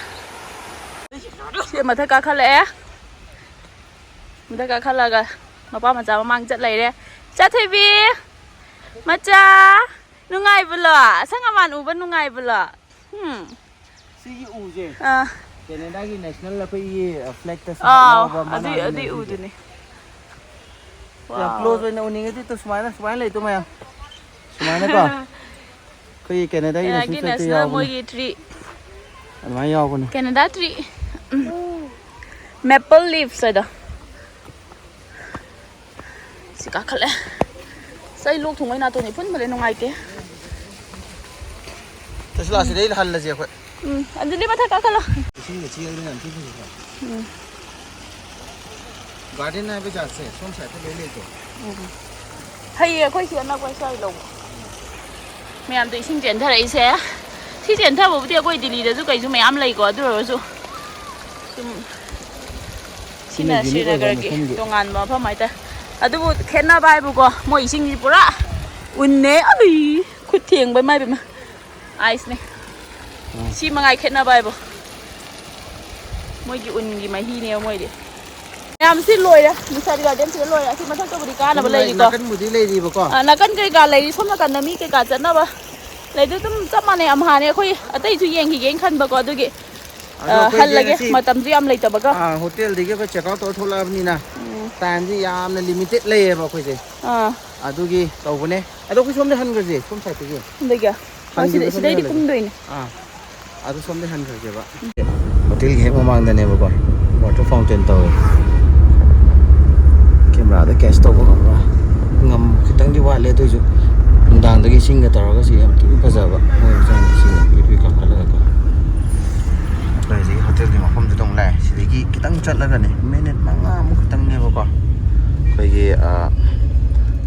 ꯁꯤ ꯃꯊꯛ ꯀꯥꯈꯠꯂꯛꯑꯦ꯫ ꯃꯊꯛ ꯀꯥꯈꯠꯂꯒ ꯃꯄꯥ ꯃꯆꯥ ꯃꯃꯥꯡ ꯆꯠ ꯂꯩꯔꯦ꯫ ꯆꯠꯊꯣꯏꯕꯤ! ꯃꯆꯥ! ꯅꯨꯡꯉꯥꯏꯕꯂꯣ? ꯑꯁꯪ ꯑꯃꯥꯟ ꯎꯕ ꯅꯨꯡꯉꯥꯏꯕꯂꯣ? ꯎꯝ꯫ ꯁꯤꯒꯤ ꯎꯁꯦ ꯑꯥ꯫ ꯀꯦꯅꯦꯗꯥꯒꯤ national ꯑꯩꯈꯣꯏꯒꯤ flagꯇꯁꯨ ꯑꯥꯎ, ꯌꯥꯎꯕ ꯑꯗꯨꯏ ꯃꯅꯥꯅꯤꯅꯦ ꯑꯗꯨꯏ ꯁꯤꯁꯦ꯫ ꯎꯗꯨꯅꯤ꯫ ꯌꯥꯝ close ꯑꯣꯏꯅ ꯎꯅꯤꯡꯉꯗꯤ ꯇꯨ ꯁꯨꯃꯥꯏꯅ ꯁꯨꯃꯥꯏꯅ ꯂꯩꯇꯣ ꯃꯌꯥꯝ꯫ ꯁꯨꯃꯥꯏꯅꯀꯣ ꯑꯩꯈꯣꯏꯒꯤ ꯀꯦꯅꯦꯗꯥꯒꯤ ꯀꯦꯅꯦꯗꯥꯒꯤ national flagꯇ national ꯌꯥꯎꯕꯅꯦ꯫ ꯃꯣꯏꯒꯤ tree꯫ ꯑꯗꯨꯃꯥꯏꯅ ꯌꯥꯎꯕꯅꯦ꯫ Canada tree꯫ ꯎꯝ꯫ Maple leaves ꯍꯥꯏꯗꯣ꯫ ꯁꯤ ꯀꯥꯈꯠꯂꯦ꯫ ꯑꯁ, ꯑꯩ ꯂꯣꯛ ꯊꯨꯡꯕꯩ ꯅꯥꯇꯣꯟꯁꯦ ꯐꯨꯟꯕꯗ ꯅꯨꯡꯉꯥꯏꯇꯦ꯫ ꯇꯁꯤꯂꯥ ꯁꯤꯗꯩ ꯍꯜꯂꯁꯦ ꯑꯩꯈꯣꯏ꯫ ꯎꯝ, ꯑꯗꯨꯗꯤ ꯃꯊꯛ ꯀꯥꯈꯠꯂꯣ꯫ ꯏꯁꯤꯡꯒ ꯆꯦꯜꯂꯗꯤ ꯌꯥꯝ ꯊꯤ ꯐꯖꯗ꯭ꯔꯣ? ꯎꯝ꯫ Garden ꯍꯥꯏꯕ ꯖꯥꯠꯁꯦ ꯁꯣꯝ sideꯇ ꯂꯣꯏ ꯂꯩꯀꯣ꯫ ꯎꯝ꯫ ꯐꯩꯌꯦ, ꯑꯩꯈꯣꯏ ꯁꯤ ꯑꯅꯛꯄ ꯁ꯭ꯋꯥꯏ ꯂꯧꯕ꯫ ꯃꯌꯥꯝꯗꯣ ꯏꯁꯤꯡ ꯆꯦꯟꯊꯔꯛꯏꯁꯦ ꯁꯤ ꯆꯦꯟꯊꯕꯕꯨꯗꯤ ꯑꯩꯈꯣꯏ ꯗꯤꯜꯂꯤꯗꯁꯨ ꯀꯩꯁꯨ ꯃꯌꯥꯝ ꯂꯩꯀꯣ, ꯑꯗꯨ ꯑꯣꯏꯔꯒꯁꯨ ꯁꯨꯝ ꯁꯤꯅ ꯁꯤꯅ unique ꯑꯣꯏꯕ ꯁ꯭ꯔꯤꯅꯒꯔꯒꯤ ꯃꯐꯝꯒꯤ꯫ ꯇꯣꯉꯥꯟꯕ ꯃꯐꯝ ꯍꯥꯏꯇꯥꯔꯦ꯫ ꯑꯗꯨꯕꯨ ꯈꯦꯠꯅꯕ ꯍꯥꯏꯕꯨꯀꯣ, ꯃꯣꯏ ꯏꯁꯤꯡꯁꯤ ꯄꯨꯔꯥ ꯎꯟꯅꯦ꯫ ꯑꯗꯨꯏ ꯈꯨꯠ ꯊꯦꯡꯕ ꯏꯃꯥꯏ ꯄꯦꯝꯃ꯫ ꯑꯥꯏꯁꯅꯦ꯫ ꯎꯝ꯫ ꯁꯤ ꯃꯉꯥꯏ ꯈꯦꯠꯅꯕ ꯍꯥꯏꯕꯨ꯫ ꯃꯣꯏꯒꯤ ꯎꯟꯒꯤ ꯃꯍꯤꯅꯦꯕ ꯃꯣꯏꯗꯤ꯫ ꯃꯌꯥꯝꯁꯤ ꯂꯣꯏꯔꯦ꯫ ꯕꯤꯁꯥꯜ ꯒꯥꯔꯗꯦꯟꯁꯤꯗ ꯂꯣꯏꯔꯦ꯫ ꯑꯁꯤ ꯃꯊꯛꯇꯕꯨꯗꯤ ꯀꯥꯅꯕ ꯁꯣꯝ ꯂꯩꯔꯤꯀꯣ꯫ ꯅꯥꯀꯟꯕꯨꯗꯤ ꯂꯩꯔꯤꯕꯀꯣ꯫ ꯑꯥ, ꯅꯥꯀꯟ ꯀꯩꯀꯥ ꯂꯩꯔꯤ꯫ ꯁꯣꯝ ꯅꯥꯀꯟꯗ ꯃꯤ ꯀꯩꯀꯥ ꯆꯠꯅꯕ ꯂꯩꯗꯨ ꯑꯗꯨꯝ ꯆꯞ ꯃꯥꯟꯅꯩ꯫ ꯑꯝꯍꯥꯅꯦ꯫ ꯑꯩꯈꯣꯏ ꯑꯇꯩꯁꯨ ꯌꯦꯡꯈꯤꯒꯦꯅ ꯈꯟꯕꯀꯣ, ꯑꯗꯨꯒꯤ, ꯑꯗꯣ ꯑꯥ, ꯑꯩꯈꯣꯏꯁꯦ ꯍꯜꯂꯒꯦ꯫ ꯉꯁꯤ, ꯃꯇꯝꯁꯨ ꯌꯥꯝ ꯂꯩꯇꯕꯒ꯫ ꯑꯥ, ꯍꯣꯇꯦꯜꯗꯒꯤ ꯑꯩꯈꯣꯏ check out ꯇꯧꯔ ꯊꯣꯛꯂꯛꯑꯕꯅꯤꯅ ꯎꯝ꯫ Timeꯁꯤ ꯌꯥꯝꯅ limited ꯂꯩꯌꯦꯕ ꯑꯩꯈꯣꯏꯁꯦ꯫ ꯑꯥ꯫ ꯑꯗꯨꯒꯤ ꯇꯧꯕꯅꯦ꯫ ꯑꯗꯣ ꯑꯩꯈꯣꯏ ꯁꯣꯝꯗ ꯍꯟꯈ꯭ꯔꯁꯦ, ꯁꯣꯝ sideꯇꯒꯤ꯫ ꯁꯤꯗꯒꯤ? ꯑꯣ, ꯁꯤꯗ-, ꯍꯟꯈꯤꯕ ꯁꯣꯝꯗ ꯁꯤꯗꯩꯗꯤ ꯍꯜꯂꯁꯦ꯫ ꯀꯨꯝꯗꯣꯏꯅꯦ꯫ ꯑꯥ꯫ ꯑꯗꯨ ꯁꯣꯝꯗ ꯍꯟꯈ꯭ꯔꯁꯦꯕ꯫ ꯍꯣꯇꯦꯜꯒꯤ ꯍꯦꯛ ꯃꯃꯥꯡꯗꯅꯦꯕꯀꯣ, water fountain ꯇꯧꯋꯦ꯫ Cameraꯗ catch ꯇꯧꯕ ꯉꯝꯕ꯭ꯔꯥ? ꯉꯝ-, ꯈꯤꯇꯪꯗꯤ ꯋꯥꯠꯂꯦ, ꯑꯗꯨꯏꯁꯨ ꯅꯨꯡꯗꯥꯡꯗꯒꯤ ꯏꯁꯤꯡꯒ ꯇꯧꯔꯒ ꯁꯤ ꯌꯥꯝ ꯊꯤꯅ ꯐꯖꯕ ꯑꯣꯏꯕꯖꯥꯠꯅꯤ꯫ ꯁꯤ ꯌꯦꯡꯉꯣ, ꯄꯤ ꯄꯤ ꯀꯥꯈꯠꯂꯒꯀꯣ꯫ ꯑꯩꯈꯣꯏ ꯍꯧꯖꯤꯛ ꯍꯣꯇꯦꯜꯒꯤ ꯃꯐꯝꯗꯨꯗ ꯑꯃꯨꯛ ꯂꯥꯛꯑꯦ꯫ ꯁꯤꯗꯒꯤ ꯈꯤꯇꯪ ꯆꯠꯂꯒꯅꯦ, minute ꯃꯉꯥꯃꯨꯛ ꯈꯤꯇꯪꯅꯦꯕꯀꯣ꯫ ꯑꯩꯈꯣꯏꯒꯤ, ꯑ,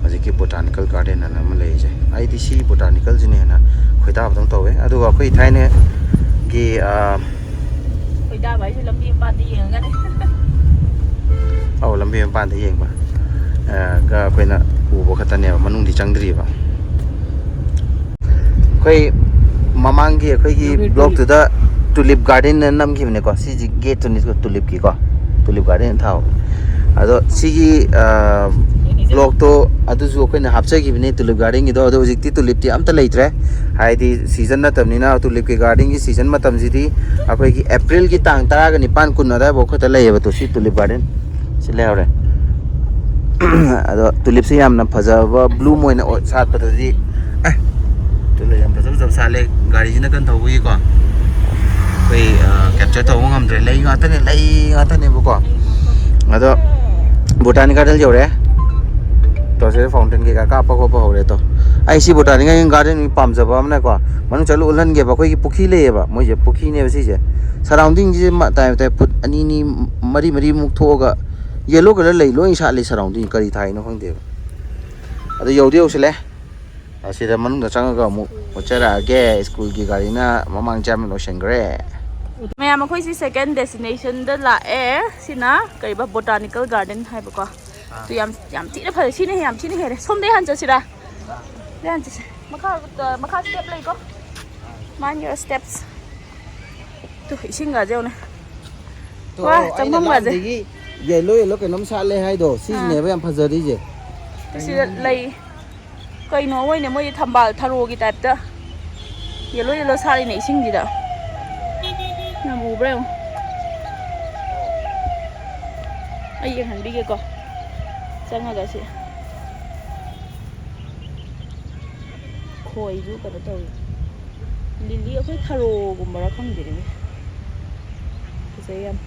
ꯍꯧꯖꯤꯛꯀꯤ botanical garden ꯑꯅ ꯑꯃ ꯂꯩꯔꯤꯁꯦ꯫ ꯑꯩꯗꯤ ꯁꯤ botanicalꯁꯤꯅ ꯍꯦꯟꯅ ꯈꯣꯏꯗꯥꯕꯗꯧꯅ ꯇꯧꯋꯦ꯫ ꯑꯗꯨꯒ ꯑꯩꯈꯣꯏ ꯊꯥꯏꯅꯒꯤ, ꯑ, ꯈꯣꯏꯗꯥꯕ ꯍꯥꯏꯁꯦ ꯂꯝꯕꯤ ꯃꯄꯥꯟꯗ ꯌꯦꯡꯉꯒꯅꯦ꯫ ꯑꯧ, ꯂꯝꯕꯤ ꯃꯄꯥꯟꯗ ꯌꯦꯡꯕ꯫ ꯑ, ꯒ ꯑꯩꯈꯣꯏꯅ ꯎꯕ ꯈꯛꯇꯅꯦꯕ, ꯃꯅꯨꯡꯗꯤ ꯆꯪꯗ꯭ꯔꯤꯕ꯫ ꯑꯩꯈꯣꯏ ꯃꯃꯥꯡꯒꯤ ꯑꯩꯈꯣꯏꯒꯤ ꯌꯣꯒꯤ blogꯇꯨꯗ tulip garden ꯑꯅ ꯅꯝꯈꯤꯕꯅꯦꯀꯣ꯫ ꯁꯤꯁꯤ gateꯇꯨꯅꯤ tulipꯀꯤꯀꯣ, tulip garden ꯊꯥꯕ꯫ ꯑꯗꯣ ꯁꯤꯒꯤ, ꯑ, blogꯇꯣ ꯑꯗꯨꯁꯨ ꯑꯩꯈꯣꯏꯅ ꯍꯥꯞꯆꯈꯤꯕꯅꯦ tulip gardenꯒꯤꯗꯣ꯫ ꯑꯗꯣ ꯍꯧꯖꯤꯛꯇꯤ tulipꯇꯤ ꯑꯝꯇ ꯂꯩꯇ꯭ꯔꯦ, ꯍꯥꯏꯗꯤ season ꯅꯠꯇꯕꯅꯤꯅ꯫ Tulipꯀꯤ gardenꯒꯤ season ꯃꯇꯝꯁꯤꯗꯤ ꯑꯩꯈꯣꯏꯒꯤ Aprilꯒꯤ ꯇꯥꯡ ꯇꯔꯥꯒ ꯅꯤꯄꯥꯟ, ꯀꯨꯟ ꯑꯗꯥꯏꯐꯥꯎ ꯈꯛꯇ ꯂꯩꯌꯦꯕ꯫ ꯇꯨ ꯁꯤ tulip garden ꯁꯤ ꯂꯩꯍꯧꯔꯦ꯫ ꯑꯗꯣ tulipꯁꯦ ꯌꯥꯝꯅ ꯐꯖꯕ bloom ꯑꯣꯏꯅ ꯑꯣꯏ-, ꯁꯥꯠꯄꯗꯗꯤ, ꯑꯦ, tulip ꯌꯥꯝ ꯐꯖ ꯐꯖꯕ ꯁꯥꯠꯂꯦ꯫ ꯒꯥꯔꯤꯁꯤꯅ ꯀꯟꯅ ꯊꯧꯕꯒꯤꯀꯣ ꯑꯩꯈꯣꯏ, ꯑ, capture ꯇꯧꯕ ꯉꯝꯗ꯭ꯔꯦ꯫ ꯂꯩ ꯉꯥꯛꯇꯅꯦ, ꯂꯩ ꯉꯥꯛꯇꯅꯦꯕꯀꯣ꯫ ꯑꯗꯣ botanic garden ꯌꯧꯔꯦ꯫ ꯇꯧꯔꯁꯦ, fountain ꯀꯩꯀꯥ ꯀꯥꯞꯄ ꯈꯣꯠꯄ ꯍꯧꯔꯦ꯫ ꯑꯗꯣ ꯑꯩ ꯁꯤ botanic garden ꯄꯥꯝꯖꯕ ꯑꯃꯅꯀꯣ, ꯃꯅꯨꯡ ꯆꯠꯂ ꯎꯠꯍꯟꯒꯦꯕ꯫ ꯑꯩꯈꯣꯏꯒꯤ ꯄꯨꯈ꯭ꯔꯤ ꯂꯩꯌꯦꯕ, ꯃꯣꯏꯁꯦ ꯄꯨꯈ꯭ꯔꯤꯅꯦꯕ ꯁꯤꯁꯦ꯫ Surroundingꯁꯦ ꯃ-, ꯇꯥꯏ ꯇꯥꯏ ꯐꯨꯠ ꯑꯅꯤ ꯑꯅꯤ, ꯃꯔꯤ ꯃꯔꯤꯃꯨꯛ ꯊꯣꯛꯑꯒ yellow colour ꯂꯩ ꯂꯣꯏ ꯁꯥꯠꯂꯤ꯫ Surrounding ꯀꯔꯤ ꯊꯥꯏꯅꯣ ꯈꯪꯗꯦꯕ꯫ ꯑꯗꯣ ꯌꯧꯗꯤ ꯌꯧꯁꯤꯜꯂꯦ꯫ ꯑꯁꯤꯗ ꯃꯅꯨꯡꯗ ꯆꯪꯉꯒ ꯑꯃꯨꯛ ꯎꯠꯆꯔꯛꯑꯒꯦ꯫ ꯁ꯭ꯀꯨꯜꯒꯤ ꯒꯥꯔꯤꯅ ꯃꯃꯥꯡ ꯆꯥꯝꯃ ꯂꯣꯏꯁꯤꯟꯈ꯭ꯔꯦ꯫ ꯃꯌꯥꯝ, ꯑꯩꯈꯣꯏꯁꯤ second destinationꯗ ꯂꯥꯛꯑꯦ꯫ ꯁꯤꯅ ꯀꯩꯕ, Botanical Garden ꯍꯥꯏꯕꯀꯣ꯫ ꯑꯗꯨ ꯌꯥꯝ, ꯌꯥꯝ ꯊꯤꯅ ꯐꯖꯩ꯫ ꯁꯤꯅ ꯌꯥꯝ ꯊꯤꯅ ꯍꯦꯜꯂꯦ꯫ ꯁꯣꯝꯗꯩ ꯍꯥꯟꯅ ꯆꯠꯁꯤꯔꯥ? ꯁꯤꯗꯩ ꯍꯥꯟꯅ ꯆꯠꯁꯤ꯫ ꯃꯈꯥ, ꯃꯈꯥ step ꯂꯩꯀꯣ꯫ Mind your steps. ꯇꯨ, ꯏꯁꯤꯡꯒꯁꯦ ꯌꯦꯡꯉꯨꯅꯦ꯫ ꯇꯣ, ꯋꯥ, ꯑꯩꯅ ꯆꯪꯐꯝꯒꯁꯦ꯫ ꯅꯍꯥꯟꯗꯒꯤ yellow yellow ꯀꯩꯅꯣꯝ ꯁꯥꯠꯂꯦ ꯍꯥꯏꯗꯣ, ꯑꯥ꯫ ꯁꯤꯁꯤꯅꯦꯕ ꯌꯥꯝ ꯐꯖꯔꯤꯁꯦ꯫ ꯁꯤꯗ ꯂꯩ꯫ ꯀꯩꯅꯣ ꯑꯣꯏꯅꯦ, ꯃꯣꯏꯗꯤ ꯊꯝꯕꯥꯜ ꯊꯔꯣꯒꯤ typeꯇ yellow yellow ꯁꯥꯠꯂꯤꯅꯦ ꯏꯁꯤꯡꯁꯤꯗ꯫ ꯌꯥꯝ ꯎꯕ꯭ꯔꯥ ꯌꯦꯡꯉꯣ꯫ ꯑꯩ ꯌꯦꯡꯍꯟꯕꯤꯒꯦꯀꯣ꯫ ꯆꯪꯉꯒ ꯁꯤ꯫ ꯈꯣꯏꯁꯨ ꯀꯩꯅꯣ ꯇꯧꯏ꯫ ꯂꯤꯂꯤ ꯑꯩꯈꯣꯏ ꯊꯔꯣꯒꯨꯝꯕꯔꯥ ꯈꯪꯗꯦꯅꯦ꯫ ꯐꯖꯩ ꯌꯥꯝ꯫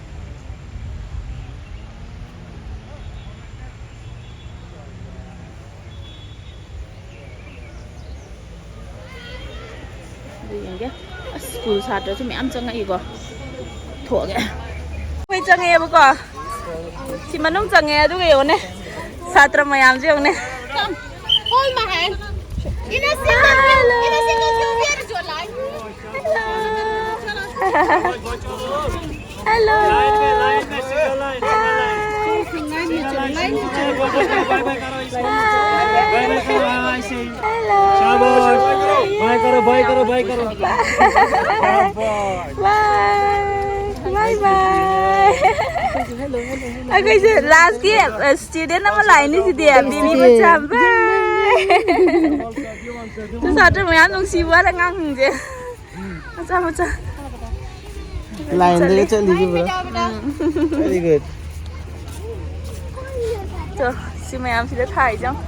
ꯑꯗꯨ ꯌꯦꯡꯒꯦ꯫ ꯑꯁ, ꯁ꯭ꯀꯨꯜ ꯁꯥꯇ꯭ꯔꯁꯨ ꯃꯌꯥꯝ ꯆꯪꯉꯛꯏꯀꯣ꯫ ꯊꯣꯛꯑꯒꯦ꯫ ꯑꯩꯈꯣꯏ ꯆꯪꯉꯛꯑꯦꯕꯀꯣ꯫ ꯁꯤ ꯃꯅꯨꯡ ꯆꯪꯉꯛꯑꯦ, ꯑꯗꯨꯒ ꯌꯦꯡꯉꯨꯅꯦ꯫ ꯁꯥꯇ꯭ꯔ ꯃꯌꯥꯝꯁꯦ ꯌꯦꯡꯉꯨꯅꯦ꯫ Hold my hand. In a single view, in a single view, where is your life? Hello. Hello. Hi. Hello. शाबाश। Bye करो, bye करो, bye करो। Bye. Bye bye. ꯑꯩꯈꯣꯏꯁꯦ lastꯀꯤ student ꯑꯃ ꯂꯥꯛꯏꯅꯦ ꯁꯤꯗꯤ, ꯕꯦꯕꯤ ꯃꯆꯥ꯫ Bye. ꯁꯥꯇ꯭ꯔ ꯃꯌꯥꯝ ꯅꯨꯡꯁꯤꯕ ꯋꯥꯅ ꯑꯉꯥꯡꯁꯤꯡꯁꯦ꯫ ꯃꯆꯥ ꯃꯆꯥ꯫ Lineꯗꯒ ꯆꯠꯂꯤꯁꯦ ꯄꯨꯔꯥ꯫ ꯎꯝ꯫ Very good꯫ ꯇꯣ, ꯁꯤ ꯃꯌꯥꯝꯁꯤꯗ ꯊꯥꯏꯁꯦ ꯌꯦꯡꯉꯣ꯫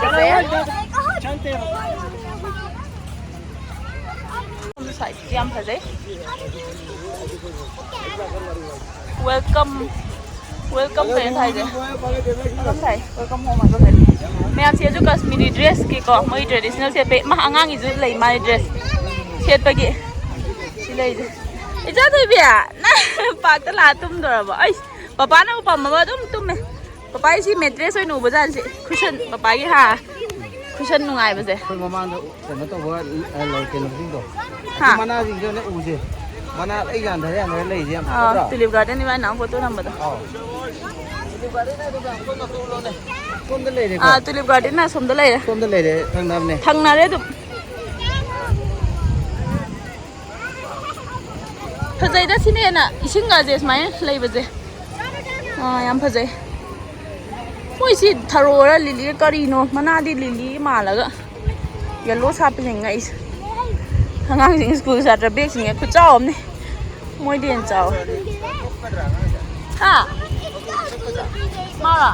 ꯐꯖꯩ꯫ ꯁꯣꯝꯒꯤ sideꯁꯤꯁꯨ ꯌꯥꯝ ꯐꯖꯩ꯫ Welcome꯫ Welcome ꯀꯩꯅꯣ ꯊꯥꯏꯁꯦ? Welcome ꯊꯥꯏ꯫ Welcome home ꯍꯥꯏꯕ ꯀꯩꯅꯣ? ꯃꯌꯥꯝꯁꯦ ꯑꯗꯨ Kashmiri dressꯀꯤꯀꯣ, ꯃꯣꯏ traditional ꯁꯦꯠꯄꯩ꯫ ꯃꯥ, ꯑꯉꯥꯡꯒꯤꯁꯨ ꯂꯩ ꯃꯥꯜꯂꯦ dress ꯁꯦꯠꯄꯒꯤ꯫ ꯁꯤ ꯂꯩꯁꯦ꯫ ꯏꯆꯥ ꯊꯣꯏꯕꯤ, ꯅꯪ parkꯇ ꯂꯥꯛꯑ ꯇꯨꯝꯗꯣꯔꯕꯣ? ꯑꯩ, ꯄꯄꯥꯅ ꯄꯝꯃꯒ ꯑꯗꯨꯝ ꯇꯨꯝꯃꯦ꯫ ꯄꯄꯥꯒꯤ ꯁꯤ mattress ꯑꯣꯏꯅ ꯎꯕꯖꯥꯠꯅꯤ ꯁꯤ꯫ Cushion ꯄꯄꯥꯒꯤ ꯍꯥ꯫ ꯇꯨꯏꯁꯟ ꯅꯨꯡꯉꯥꯏꯕꯁꯦ꯫ ꯑꯩꯈꯣꯏ ꯃꯃꯥꯡꯗ ꯀꯩꯅꯣ ꯇꯧꯕ, ꯑ, ꯂꯩ, ꯀꯩꯅꯣꯁꯤꯡꯗꯣ꯫ ꯍꯥ? ꯃꯅꯥꯁꯤꯡꯁꯦ ꯌꯦꯡꯉꯨꯅꯦ, ꯎꯁꯦ꯫ ꯃꯅꯥ ꯂꯣꯏ ꯌꯥꯟꯊꯔ ꯌꯥꯟꯊꯔ ꯂꯩꯁꯦ ꯌꯥꯝ ꯑꯥ, ꯐꯖꯗ꯭ꯔꯣ? ꯇꯨꯂꯤꯞ ꯒꯥꯔꯗꯦꯟ ꯏꯕꯥꯅꯤꯅ ꯐꯣꯇꯣ ꯅꯝꯕꯗꯣ꯫ ꯑꯥꯎ꯫ ꯁꯣꯝꯗ ꯂꯩꯔꯦꯀꯣ? ꯑꯥ, ꯇꯨꯂꯤꯞ ꯒꯥꯔꯗꯦꯟꯅ ꯑꯁꯣꯝꯗ ꯂꯩꯔꯦ꯫ ꯁꯣꯝꯗ ꯂꯩꯔꯦ, ꯊꯪꯅꯕꯅꯦ꯫ ꯊꯪꯅꯔꯦ ꯑꯗꯨꯝ꯫ ꯐꯖꯩꯗ ꯁꯤꯅ ꯍꯦꯟꯅ, ꯏꯁꯤꯡꯒꯁꯦ ꯁꯨꯃꯥꯏꯅ ꯂꯩꯕꯁꯦ꯫ ꯑꯥ, ꯌꯥꯝ ꯐꯖꯩ꯫ ꯃꯣꯏꯁꯤ ꯊꯔꯣꯔ ꯂꯤꯂꯤꯔ ꯀꯔꯤꯅꯣ? ꯃꯅꯥꯗꯤ ꯂꯤꯂꯤ ꯃꯥꯜꯂꯒ ꯌꯦꯜꯂꯣ ꯁꯥꯠꯄꯁꯤꯡ ꯉꯛꯏꯁꯦ꯫ ꯑꯉꯥꯡꯁꯤꯡ ꯁ꯭ꯀꯨꯜ ꯁꯥꯇ꯭ꯔ ꯕꯦꯒꯁꯤꯡꯁꯦ ꯈꯨꯠꯆꯥꯎ ꯑꯃꯅꯤ꯫ ꯃꯣꯏꯗꯤ ꯍꯦꯟꯅ ꯆꯥꯎꯋꯦ꯫ ꯍꯥ? ꯃꯥꯔꯣ?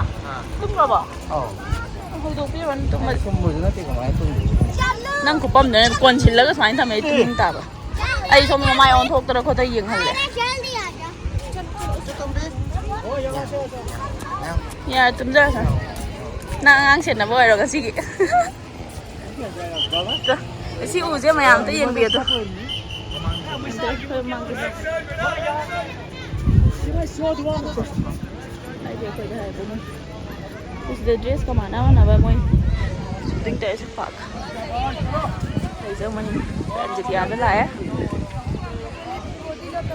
ꯇꯨꯝꯈ꯭ꯔꯕꯣ? ꯑꯧ꯫ ꯍꯧꯗꯣꯛꯄꯤꯔꯣꯅꯦ, ꯇꯨꯝꯃ-, ꯇꯨꯝꯕꯁꯨ ꯅꯠꯇꯦ, ꯀꯃꯥꯏꯅ ꯇꯨꯝꯗꯣꯏꯅꯣ? ꯅꯪ ꯀꯨꯞꯄꯝꯗꯨꯅ ꯀꯣꯟꯁꯤꯜꯂꯒ ꯁꯨꯃꯥꯏꯅ ꯊꯝꯃꯦ, ꯑꯩ ꯇꯨꯝꯅꯤꯡ ꯇꯥꯕ꯫ ꯑꯩ ꯁꯣꯝꯗ ꯃꯥꯏ ꯑꯣꯟꯊꯣꯛꯇꯅ ꯈꯣꯠꯇꯅ ꯌꯦꯡꯍꯜꯂꯦ꯫ ꯌꯥꯔꯦ, ꯇꯨꯝꯖꯔꯁꯅꯨ꯫ ꯅꯪ ꯑꯉꯥꯡ ꯁꯦꯟꯅꯕ ꯑꯣꯏꯔꯣ ꯉꯁꯤꯒꯤ꯫ ꯁꯤ ꯎꯁꯦ ꯃꯌꯥꯝ ꯑꯝꯇ ꯌꯦꯡꯕꯤꯌꯨ ꯑꯗꯣ꯫ ꯁꯤꯗ ꯗ꯭ꯔꯦꯁꯀ ꯃꯥꯟꯅ ꯃꯥꯟꯅꯕ ꯃꯣꯏ ꯁꯨꯇꯤꯡ ꯇꯧꯔꯤꯁꯦ ꯄꯥꯛ꯫ ꯑꯩꯁꯨ ꯃꯅꯤꯡ ꯑꯟꯖꯂꯤꯌꯥꯗ ꯂꯥꯛꯑꯦ꯫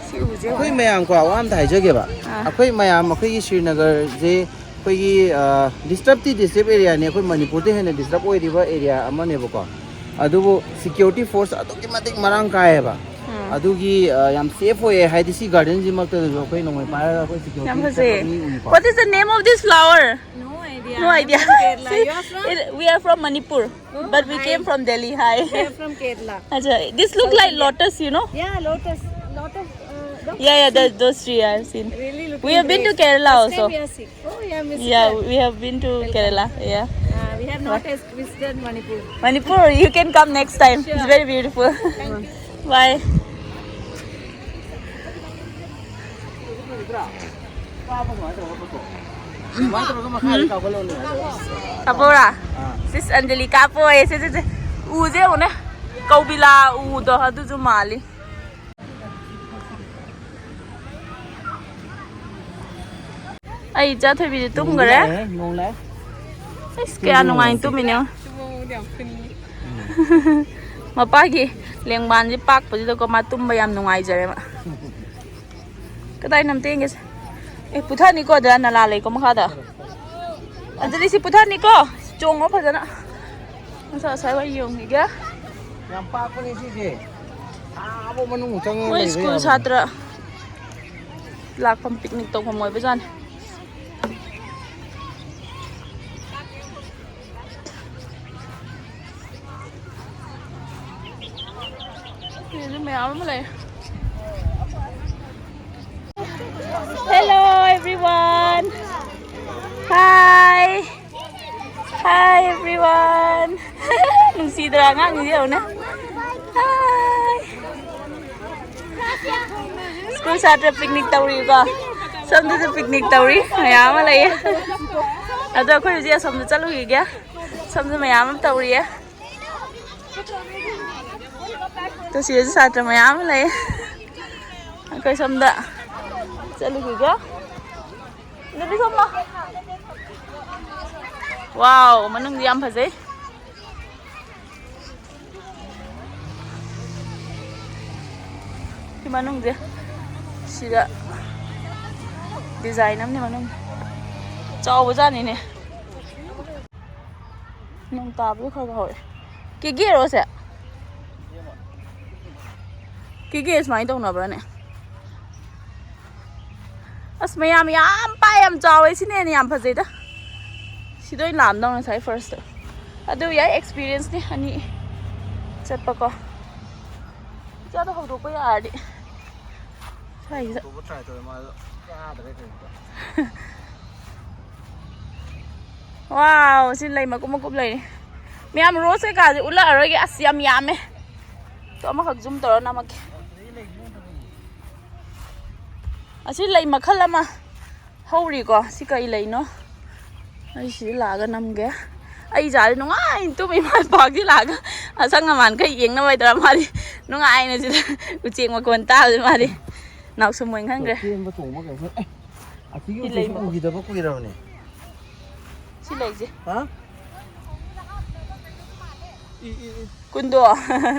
ꯁꯤ ꯎꯁꯦ ꯑꯩꯈꯣꯏ ꯃꯌꯥꯝ ꯀꯣ, ꯋꯥ ꯑꯝꯇ ꯍꯥꯏꯖꯒꯦꯕ꯫ ꯑꯥ꯫ ꯑꯩꯈꯣꯏ ꯃꯌꯥꯝ, ꯑꯩꯈꯣꯏꯒꯤ ꯁ꯭ꯔꯤꯅꯒꯔꯁꯦ ꯑꯩꯈꯣꯏꯒꯤ, ꯑ, ꯗꯤꯁꯇꯔꯕꯇꯤ ꯗꯤꯁꯇ꯭ꯔꯤꯛ ꯑꯦꯔꯤꯌꯥꯅꯤ, ꯑꯩꯈꯣꯏ ꯃꯅꯤꯄꯨꯔꯗ ꯍꯦꯟꯅ ꯗꯤꯁꯇꯔꯕ ꯑꯣꯏꯔꯤꯕ ꯑꯦꯔꯤꯌꯥ ꯑꯃꯅꯦꯕꯀꯣ꯫ ꯑꯗꯨꯕꯨ ꯁꯤꯀ꯭ꯌꯨꯔꯤꯇꯤ ꯐꯣꯔꯁ ꯑꯗꯨꯛꯀꯤ ꯃꯇꯤꯛ ꯃꯔꯥꯡ ꯀꯥꯏꯌꯦꯕ꯫ ꯎꯝ꯫ ꯑꯗꯨꯒꯤ, ꯑ, ꯌꯥꯝ ꯁꯦꯐ ꯑꯣꯏꯌꯦ, ꯍꯥꯏꯗꯤ ꯁꯤ ꯒꯥꯔꯗꯦꯟꯁꯤꯃꯛꯇꯗꯁꯨ ꯑꯩꯈꯣꯏ ꯅꯣꯡꯃꯩ ꯄꯥꯏꯔꯒ ꯑꯩꯈꯣꯏ ꯌꯥꯝ ꯁꯤꯀ꯭ꯌꯨꯔꯤꯇꯤ ꯐꯖꯩꯌꯦ꯫ ꯆꯠꯄ ꯃꯤ ꯎꯏꯀꯣ꯫ What is the name of this flower? No idea. No idea. I'm from Kerala. See, you are from? It, we are from Manipur, oh, but we hi. Came from Delhi. Hi. We are from Kerala. Acha, this look like lotus, you know? Yeah, lotus. Lotus. Uh, those, yeah, yeah, those three I have seen. Really looking great. We have been to Kerala also. First time we are seeing. Oh, yeah, Miss Kerala. Yeah, we have been to Kerala. Yeah. Uh, we have not yet visited Manipur. Manipur, you can come next time. Sure. It's very beautiful. Thank you. Bye. ꯀꯥꯞꯄꯧꯔꯥ? ꯑꯥ꯫ ꯁꯤꯁ, ꯑꯟꯖꯂꯤ ꯀꯥꯞꯄꯣꯌꯦ꯫ ꯁꯦ, ꯁꯦ, ꯁꯦ꯫ ꯎꯁꯦ ꯌꯦꯡꯉꯨꯅꯦ꯫ ꯀꯧꯕꯤꯂꯥ ꯎꯗꯣ ꯑꯗꯨꯁꯨ ꯃꯥꯜꯂꯤ꯫ ꯑꯩ ꯏꯆꯥ ꯊꯣꯏꯕꯤꯁꯦ ꯇꯨꯝꯈꯔꯦ꯫ ꯅꯣꯡ ꯂꯥꯛꯑꯦ, ꯅꯣꯡ ꯂꯥꯛꯑꯦ꯫ ꯑꯩꯁ, ꯀꯌꯥ ꯅꯨꯡꯉꯥꯏꯅ ꯇꯨꯝꯃꯤꯅꯣ ꯌꯦꯡꯉꯣ꯫ ꯌꯥꯝ ꯐꯨꯅꯤꯡꯉꯤ꯫ ꯃꯄꯥꯒꯤ ꯂꯦꯡꯕꯥꯟꯁꯦ ꯄꯥꯛꯄꯁꯤꯗꯀꯣ ꯃꯥ ꯇꯨꯝꯕ ꯌꯥꯝ ꯅꯨꯡꯉꯥꯏꯖꯔꯦ ꯃꯥ꯫ ꯀꯗꯥꯏꯅꯣ ꯑꯝꯇ ꯌꯦꯡꯒꯦꯁꯦ꯫ ꯑꯦ, ꯄꯨꯊꯛꯅꯤꯀꯣ, ꯑꯗꯨꯗ ꯅꯂꯥ ꯂꯩꯀꯣ ꯃꯈꯥꯗ꯫ ꯑꯗꯨꯗꯤ ꯁꯤ ꯄꯨꯊꯛꯅꯤꯀꯣ꯫ ꯆꯣꯡꯉꯣ ꯐꯖꯅ꯫ ꯃꯁꯥ ꯑꯁꯥꯏ ꯋꯥꯏ ꯌꯦꯡꯉꯤꯒꯦ꯫ ꯌꯥꯝ ꯄꯥꯛꯄꯅꯦ ꯁꯤꯁꯦ꯫ ꯑꯥꯕꯧ ꯃꯅꯨꯡ ꯆꯪꯉ ꯃꯣꯏ ꯂꯩꯕ ꯁ꯭ꯀꯨꯜ ꯌꯥꯕꯅꯦ꯫ ꯁꯥꯇ꯭ꯔ ꯂꯥꯛꯐꯝ, ꯄꯤꯛꯅꯤꯛ ꯇꯧꯐꯝ ꯑꯣꯏꯕꯖꯥꯠꯅꯤ꯫ ꯁꯤꯗꯁꯨ ꯃꯌꯥꯝ ꯑꯃ ꯂꯩ꯫ Hello everyone. Hi. Hi everyone. ꯅꯨꯡꯁꯤꯗ꯭ꯔꯥ ꯑꯉꯥꯡꯁꯤꯡꯁꯦ ꯌꯦꯡꯉꯨꯅꯦ꯫ Hi. ꯁ꯭ꯀꯨꯜ ꯁꯥꯇ꯭ꯔ ꯄꯤꯛꯅꯤꯛ ꯇꯧꯔꯤꯀꯣ꯫ ꯁꯣꯝꯗꯁꯨ ꯄꯤꯛꯅꯤꯛ ꯇꯧꯔꯤ ꯃꯌꯥꯝ ꯑꯃ ꯂꯩꯌꯦ꯫ ꯑꯗꯣ ꯑꯩꯈꯣꯏ ꯍꯧꯖꯤꯛ ꯑꯁꯣꯝꯗ ꯆꯠꯂꯨꯈꯤꯒꯦ꯫ ꯁꯣꯝꯗ ꯃꯌꯥꯝ ꯑꯃ ꯇꯧꯔꯤꯌꯦ꯫ ꯇꯣ ꯁꯤꯗꯁꯨ ꯁꯥꯇ꯭ꯔ ꯃꯌꯥꯝ ꯑꯃ ꯂꯩ꯫ ꯑꯩꯈꯣꯏ ꯁꯣꯝꯗ ꯆꯠꯂꯨꯈꯤꯒꯦ꯫ ꯑꯗꯨꯗꯤ ꯁꯣꯝ ꯂꯥꯎ꯫ ꯋꯥꯎ, ꯃꯅꯨꯡꯗꯤ ꯌꯥꯝ ꯐꯖꯩ꯫ ꯁꯤ ꯃꯅꯨꯡꯁꯦ, ꯁꯤꯗ design ꯑꯃꯅꯦ ꯃꯅꯨꯡ꯫ ꯆꯥꯎꯕꯖꯥꯠꯅꯤꯅꯦ꯫ ꯅꯣꯡ ꯇꯥꯕꯁꯨ ꯈꯔ ꯈꯔ ꯍꯧꯔꯛꯑꯦ꯫ ꯀꯦꯒꯦꯔꯣ ꯁꯦ? ꯀꯦꯒꯦ ꯁꯨꯃꯥꯏꯅ ꯇꯧꯅꯕ꯭ꯔꯥꯅꯦ? ꯑꯁ, ꯃꯌꯥꯝ ꯌꯥꯝ ꯄꯥꯏ, ꯌꯥꯝ ꯆꯥꯎꯋꯦ꯫ ꯁꯤꯅ ꯍꯦꯟꯅ ꯌꯥꯝ ꯐꯖꯩꯗ꯫ ꯁꯤꯗ ꯑꯣꯏꯅ ꯂꯥꯛꯑꯝꯗꯧ ꯉꯁꯥꯏ first꯫ ꯑꯗꯨ ꯌꯥꯏ, experience ꯅꯤ ꯑꯅꯤ ꯆꯠꯄꯀꯣ꯫ ꯏꯆꯥꯗꯣ ꯍꯧꯗꯣꯛꯄ ꯌꯥꯔꯗꯤ꯫ ꯁ꯭ꯋꯥꯏꯁꯤꯗ꯫ ꯍꯧꯗꯣꯛꯄ try ꯇꯧꯋꯦ, ꯃꯥꯗꯣ ꯌꯥꯗ꯭ꯔꯦ ꯀꯩꯅꯣ꯫ Wow, ꯁꯤ ꯂꯩ ꯃꯀꯨꯞ ꯃꯀꯨꯞ ꯂꯩꯔꯦ꯫ ꯃꯌꯥꯝ rose ꯀꯩꯀꯥꯁꯦ ꯎꯠꯂꯛꯑꯔꯣꯏꯒꯦ꯫ ꯑꯁ, ꯌꯥꯝ ꯌꯥꯝꯃꯦ꯫ ꯇꯣ ꯑꯃꯈꯛ zoom ꯇꯧꯔ ꯅꯝꯃꯛꯀꯦ꯫ ꯑꯁꯤ ꯂꯩ ꯃꯈꯜ ꯑꯃ ꯍꯧꯔꯤꯀꯣ꯫ ꯁꯤ ꯀꯩ ꯂꯩꯅꯣ? ꯑꯩ ꯁꯤꯗ ꯂꯥꯛꯑꯒ ꯅꯝꯒꯦ꯫ ꯑꯩ ꯏꯆꯥꯁꯦ ꯅꯨꯡꯉꯥꯏꯅ ꯇꯨꯝꯃꯤ꯫ ꯃꯥ park ꯁꯤ ꯂꯥꯛꯑꯒ ꯑꯁꯪ ꯑꯃꯥꯟ ꯈꯔ ꯌꯦꯡꯅꯕ ꯍꯥꯏꯗꯣꯏꯔꯥ, ꯃꯥꯗꯤ ꯅꯨꯡꯉꯥꯏꯅ ꯁꯤꯗ ꯎꯆꯦꯛ ꯃꯈꯣꯟ ꯇꯥꯕꯁꯦ ꯃꯥꯗꯤ ꯅꯥꯎꯁꯨꯝ ꯑꯣꯏꯅ ꯈꯟꯈ꯭ꯔꯦ꯫ ꯆꯦꯟꯕ ꯆꯣꯡꯕ ꯀꯩꯁꯨ, ꯑꯦ, ꯑꯁꯤꯒꯤ ꯁꯤ ꯎꯆꯦꯛꯁꯤ ꯂꯩꯕ꯫ ꯎꯈꯤꯗꯕ ꯀꯨꯏꯔꯕꯅꯦ꯫ ꯁꯤ ꯂꯩꯁꯦ꯫ ꯍꯥ? ꯀꯨꯟꯗꯣ꯫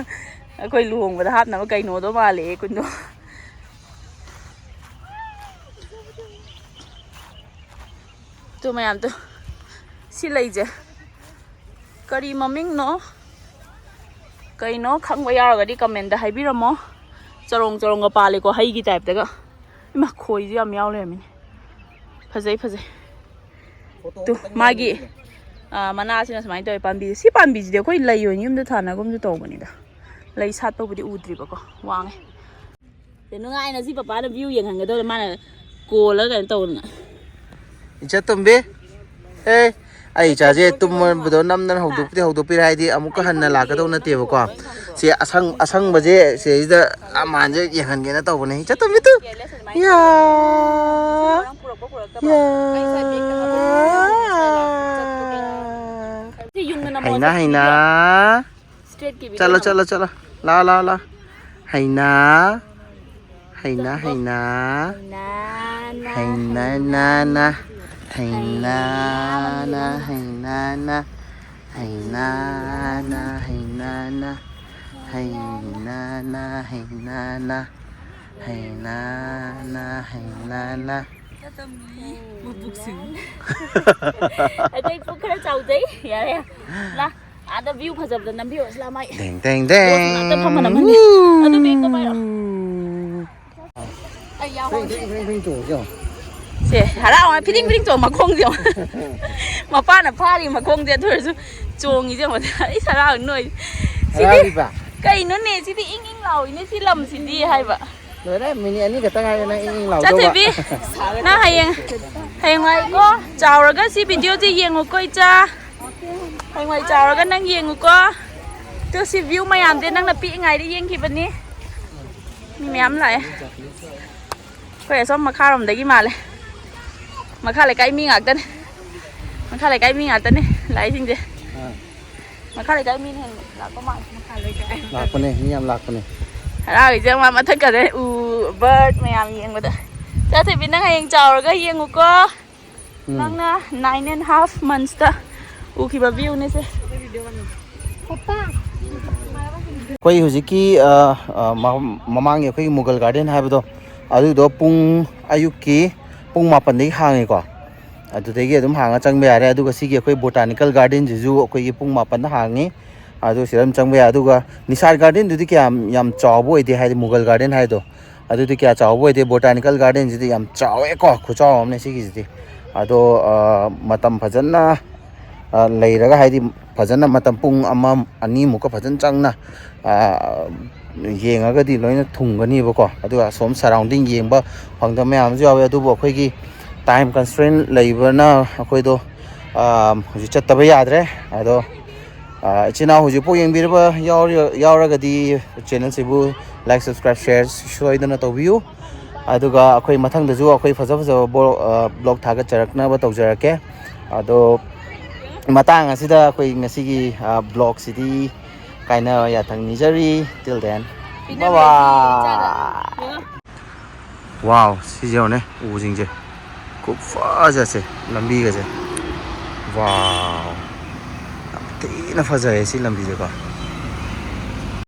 ꯑꯩꯈꯣꯏ ꯂꯨꯍꯣꯡꯕꯗ ꯍꯥꯞꯅꯕ ꯀꯩꯅꯣꯗꯣ ꯃꯥꯜꯂꯦ ꯀꯨꯟꯗꯣ꯫ ꯇꯨ ꯃꯌꯥꯝꯗꯣ꯫ ꯁꯤ ꯂꯩꯁꯦ ꯀꯔꯤ ꯃꯃꯤꯡꯅꯣ? ꯀꯩꯅꯣ ꯈꯪꯕ ꯌꯥꯎꯔꯒꯗꯤ comment ꯍꯥꯏꯕꯤꯔꯝꯃꯣ꯫ ꯆꯔꯣꯡ ꯆꯔꯣꯡꯒ ꯄꯥꯜꯂꯦꯀꯣ, ꯍꯩꯒꯤ type ꯇꯒ꯫ ꯏꯃꯥ, ꯈꯣꯏꯁꯨ ꯌꯥꯝ ꯌꯥꯎ ꯂꯩꯔꯝꯃꯤꯅꯦ꯫ ꯐꯖꯩ, ꯐꯖꯩ꯫ ꯇꯨ, ꯃꯥꯒꯤ, ꯑ, ꯃꯅꯥꯁꯤꯅ ꯁꯨꯃꯥꯏꯅ ꯇꯧꯋꯦ꯫ ꯄꯥꯝꯕꯤꯁꯦ, ꯁꯤ ꯄꯥꯝꯕꯤꯁꯤꯗꯤ ꯑꯩꯈꯣꯏ ꯂꯩ ꯑꯣꯏꯅ ꯌꯨꯝꯗ ꯊꯥꯅꯒꯨꯝꯁꯨ ꯇꯧꯕꯅꯤꯗ꯫ ꯂꯩ ꯁꯥꯠꯄꯕꯨꯗꯤ ꯎꯗ꯭ꯔꯤꯕꯀꯣ, ꯋꯥꯡꯉꯦ꯫ ꯁꯦ, ꯅꯨꯡꯉꯥꯏꯅ ꯁꯤ ꯄꯄꯥꯅ view ꯌꯦꯡꯍꯟꯒꯗꯧꯔꯦ, ꯃꯥꯅ ꯀꯣꯜꯂꯒ ꯀꯩꯅꯣ ꯇꯧꯗꯅ꯫ ꯏꯆꯥ ꯇꯣꯝꯕꯤ, ꯑꯦ, ꯑꯩ ꯏꯆꯥꯁꯦ ꯇꯨꯝꯃꯕꯗꯣ ꯅꯝꯗꯅ ꯍꯧꯗꯣꯛꯄꯗꯤ ꯍꯧꯗꯣꯛꯄꯤꯔꯦ, ꯍꯥꯏꯗꯤ ꯑꯃꯨꯛꯀ ꯍꯟꯅ ꯂꯥꯛꯀꯗꯧ ꯅꯠꯇꯦꯕꯀꯣ꯫ ꯁꯤ ꯑꯁꯪ-, ꯑꯁꯪꯕꯁꯦ ꯁꯤꯗꯩꯁꯤꯗ ꯑꯃꯥꯟꯁꯦ ꯌꯦꯡꯍꯟꯒꯦꯅ ꯇꯧꯕꯅꯦ꯫ ꯏꯆꯥ ꯇꯣꯝꯕꯤ ꯇꯨ꯫ ꯌꯥ꯫ ꯌꯥ꯫ ꯁꯤ ꯌꯨꯝꯗ ꯅꯝꯃꯣ, ꯍꯩꯅ, ꯆꯠꯄꯗꯤ ꯍꯩꯅ꯫ ꯌꯥ꯫ Straight ꯀꯤ video ꯆꯠꯂꯣ, ꯅꯝꯃꯣ꯫ ꯆꯠꯂꯣ, ꯆꯠꯂꯣ꯫ ꯂꯥ, ꯂꯥ, ꯂꯥ꯫ ꯍꯩꯅ꯫ ꯍꯩꯅ, ꯆꯠꯂꯣ꯫ ꯍꯩꯅ꯫ ꯍꯩꯅ, ꯍꯩꯅ, ꯅꯥ, ꯅꯥ꯫ ꯍꯩꯅ, ꯅꯥ, ꯍꯩꯅ, ꯅꯥ꯫ ꯍꯩꯅ, ꯅꯥ, ꯍꯩꯅ, ꯅꯥ꯫ ꯍꯩꯅ, ꯅꯥ, ꯍꯩꯅ, ꯅꯥ꯫ ꯍꯩꯅ, ꯅꯥ, ꯍꯩꯅ, ꯅꯥ꯫ ꯃꯕꯨꯛꯁꯤꯡ꯫ ꯑꯩꯈꯣꯏ ꯄꯨꯛ ꯈꯔ ꯆꯥꯎꯖꯩ꯫ ꯌꯥꯔꯦ꯫ ꯂꯥ, ꯑꯥꯗ view ꯐꯖꯕꯗ ꯅꯝꯕꯤꯔꯣ, ꯁꯤ ꯂꯥ ꯃꯥꯏ꯫ ꯗꯦꯡ, ꯗꯦꯡ, ꯗꯦꯡ꯫ ꯉꯥꯛꯇ ꯐꯝꯃ ꯅꯝꯍꯟꯒꯦ꯫ ꯑꯗꯨ ꯕꯦꯒꯇꯣ ꯄꯥꯏꯔꯣ꯫ ꯑꯩ ꯌꯥꯎꯍꯧꯗꯦ꯫ ꯐ꯭ꯔꯤꯡ, ꯐ꯭ꯔꯤꯡ, ꯐ꯭ꯔꯤꯡ ꯆꯣꯡꯉꯣ, ꯆꯣꯡꯉꯣ꯫ ꯁꯦ, ꯍꯔꯥꯎ ꯍꯔꯥꯎ ꯐꯤꯗꯤꯡ ꯐꯤꯗꯤꯡ ꯆꯣꯡ ꯃꯈꯣꯡꯁꯦ ꯌꯦꯡꯉꯣ꯫ ꯃꯄꯥꯅ ꯐꯥꯔꯤ ꯃꯈꯣꯡꯁꯦ, ꯑꯗꯨ ꯑꯣꯏꯔꯁꯨ ꯆꯣꯡꯉꯤꯁꯦ ꯌꯦꯡꯉꯣ꯫ ꯑꯩ ꯍꯔꯥꯎ ꯅꯣꯏ꯫ ꯁꯤꯗꯤ ꯍꯔꯥꯎꯔꯤꯕ? ꯀꯩꯅꯣꯅꯦ, ꯁꯤꯗꯤ ꯏꯪ ꯏꯪ ꯂꯥꯎꯏꯅꯦ, ꯁꯤ ꯂꯝꯁꯤꯗꯤ ꯍꯥꯏꯕ꯫ ꯂꯣꯏꯔꯦ, ꯃꯤꯅꯤꯠ ꯑꯅꯤ ꯈꯛꯇ ꯉꯥꯏꯔꯦ ꯅꯪ ꯏꯪ ꯏꯪ ꯂꯥꯎꯗꯧꯕ꯫ ꯆꯠꯊꯣꯏꯕꯤ, ꯅꯪ ꯍꯌꯦꯡ, ꯍꯌꯦꯡꯋꯥꯏꯀꯣ, ꯆꯥꯎꯔꯒ ꯁꯤ video ꯁꯦ ꯌꯦꯡꯉꯨꯀꯣ, ꯏꯆꯥ꯫ ꯍꯌꯦꯡꯋꯥꯏ ꯆꯥꯎꯔꯒ ꯅꯪ ꯌꯦꯡꯉꯨꯀꯣ꯫ ꯇꯨ, ꯁꯤ view ꯃꯌꯥꯝꯁꯦ ꯅꯪꯅ ꯄꯤꯛꯏꯉꯩꯗ ꯌꯦꯡꯈꯤꯕꯅꯤ꯫ ꯃꯤ ꯃꯌꯥꯝ ꯂꯥꯛꯑꯦ꯫ ꯑꯩꯈꯣꯏ ꯑꯁꯣꯝ ꯃꯈꯥꯔꯣꯝꯗꯒꯤ ꯃꯥꯜꯂꯦ꯫ ꯃꯈꯥ ꯂꯩꯀꯥꯏ ꯃꯤ ꯉꯥꯛꯇꯅꯦ꯫ ꯃꯈꯥ ꯂꯩꯀꯥꯏ ꯃꯤ ꯉꯥꯛꯇꯅꯦ ꯂꯥꯛꯏꯁꯤꯡꯁꯦ꯫ ꯑꯥ꯫ ꯃꯈꯥ ꯂꯩꯀꯥꯏ ꯃꯤꯅ ꯍꯦꯟꯅ ꯂꯥꯛꯄ ꯃꯥꯜꯂꯦ꯫ ꯂꯥꯛꯄꯅꯦ, ꯃꯤ ꯌꯥꯝ ꯂꯥꯛꯄꯅꯦ꯫ ꯍꯔꯥꯎꯔꯤꯁꯦ ꯃꯥ ꯃꯊꯛꯀꯗ ꯎ, bird ꯃꯌꯥꯝ ꯌꯦꯡꯕꯗ꯫ ꯆꯥꯊꯣꯏꯕꯤ, ꯅꯪ ꯍꯌꯦꯡ ꯆꯥꯎꯔꯒ ꯌꯦꯡꯉꯨꯀꯣ꯫ ꯎꯝ꯫ ꯅꯪꯅ nine and half months ꯇ ꯎꯈꯤꯕ view ꯅꯦꯁꯦ꯫ ꯑꯩꯈꯣꯏ ꯍꯧꯖꯤꯛꯀꯤ ꯑ, ꯑ, ꯃ- ꯃꯃꯥꯡꯒꯤ ꯑꯩꯈꯣꯏꯒꯤ ꯃꯨꯒꯜ ꯒꯥꯔꯗꯦꯟ ꯍꯥꯏꯕꯗꯣ, ꯑꯗꯨꯗꯣ ꯄꯨꯡ, ꯑꯌꯨꯛꯀꯤ ꯄꯨꯡ ꯃꯥꯄꯟꯗꯒꯤ ꯍꯥꯡꯉꯤꯀꯣ꯫ ꯑꯗꯨꯗꯒꯤ ꯑꯗꯨꯝ ꯍꯥꯡꯉ ꯆꯪꯕ ꯌꯥꯔꯦ꯫ ꯑꯗꯨꯒ ꯁꯤꯒꯤ ꯑꯩꯈꯣꯏ ꯕꯣꯇꯥꯅꯤꯀꯦꯜ ꯒꯥꯔꯗꯦꯟꯁꯤꯁꯨ ꯑꯩꯈꯣꯏꯒꯤ ꯄꯨꯡ ꯃꯥꯄꯟꯗ ꯍꯥꯡꯉꯤ꯫ ꯑꯗꯨ ꯁꯤꯗ ꯑꯗꯨꯝ ꯆꯪꯕ ꯌꯥꯏ꯫ ꯑꯗꯨꯒ ꯅꯤꯁꯥꯔ ꯒꯥꯔꯗꯦꯟꯗꯨꯗꯤ ꯀꯌꯥꯝ ꯌꯥꯝ ꯆꯥꯎꯕ ꯑꯣꯏꯗꯦ, ꯍꯥꯏꯗꯤ ꯃꯨꯒꯜ ꯒꯥꯔꯗꯦꯟ ꯍꯥꯏꯗꯣ꯫ ꯑꯗꯨꯗꯤ ꯀꯌꯥ ꯆꯥꯎꯕ ꯑꯣꯏꯗꯦ꯫ ꯕꯣꯇꯥꯅꯤꯀꯦꯜ ꯒꯥꯔꯗꯦꯟꯁꯤꯗꯤ ꯌꯥꯝ ꯆꯥꯎꯋꯦꯀꯣ, ꯈꯨꯆꯥꯎ ꯑꯃꯅꯦ ꯁꯤꯒꯤꯁꯤꯗꯤ꯫ ꯑꯗꯣ ꯑ, ꯃꯇꯝ ꯐꯖꯅ ꯑ, ꯂꯩꯔꯒ, ꯍꯥꯏꯗꯤ ꯐꯖꯅ ꯃꯇꯝ ꯄꯨꯡ ꯑꯃ ꯑꯅꯤꯃꯨꯛꯀ ꯐꯖꯅ ꯆꯪꯅ ꯑ, ꯌꯦꯡꯉꯒꯗꯤ ꯂꯣꯏꯅ ꯊꯨꯡꯒꯅꯤꯕꯀꯣ꯫ ꯑꯗꯨꯒ ꯑꯁꯣꯝ ꯁꯔꯥꯎꯟꯗꯤꯡ ꯌꯦꯡꯕ ꯐꯪꯗꯕ ꯃꯌꯥꯝ ꯑꯃꯁꯨ ꯌꯥꯎꯋꯦ꯫ ꯑꯗꯨꯕꯨ ꯑꯩꯈꯣꯏꯒꯤ ꯇꯥꯏꯝ ꯀꯟꯁꯇ꯭ꯔꯦꯟ ꯂꯩꯕꯅ ꯑꯩꯈꯣꯏꯗꯣ ꯑ, ꯍꯧꯖꯤꯛ ꯆꯠꯇꯕ ꯌꯥꯗ꯭ꯔꯦ꯫ ꯑꯗꯣ ꯑ, ꯏꯆꯤꯟ ꯏꯅꯥꯎ ꯍꯧꯖꯤꯛꯐꯥꯎ ꯌꯦꯡꯕꯤꯔꯕ ꯌꯥꯎꯔꯤ- ꯌꯥꯎꯔꯒꯗꯤ ꯆꯦꯅꯦꯜꯁꯤꯕꯨ ꯂꯥꯏꯛ, ꯁꯕꯁꯀ꯭ꯔꯥꯏꯕ, ꯁꯦꯌꯔ ꯁꯣꯏꯗꯅ ꯇꯧꯕꯤꯌꯨ꯫ ꯑꯗꯨꯒ ꯑꯩꯈꯣꯏ ꯃꯊꯪꯗꯁꯨ ꯑꯩꯈꯣꯏ ꯐꯖ ꯐꯖꯕ ꯕ꯭ꯂꯣ- ꯑ, ꯕ꯭ꯂꯣꯒ ꯊꯥꯒꯠꯆꯔꯛꯅꯕ ꯇꯧꯖꯔꯛꯀꯦ꯫ ꯑꯗꯣ ꯃꯇꯥꯡ ꯑꯁꯤꯗ ꯑꯩꯈꯣꯏ ꯉꯁꯤꯒꯤ ꯑ, ꯕ꯭ꯂꯣꯒꯁꯤꯗꯤ ꯀꯥꯏꯅ ꯌꯥꯊꯪ ꯅꯤꯖꯔꯤ꯫ Till then, bye bye꯫ ꯋꯥꯎ, ꯁꯤꯁꯦ ꯌꯦꯡꯉꯨꯅꯦ, ꯎꯁꯤꯡꯁꯦ ꯈꯨꯐꯖꯁꯦ, ꯂꯝꯕꯤꯒꯁꯦ꯫ ꯋꯥꯎ, ꯌꯥꯝ ꯊꯤꯅ ꯐꯖꯔꯦ ꯁꯤ ꯂꯝꯕꯤꯁꯦꯀꯣ꯫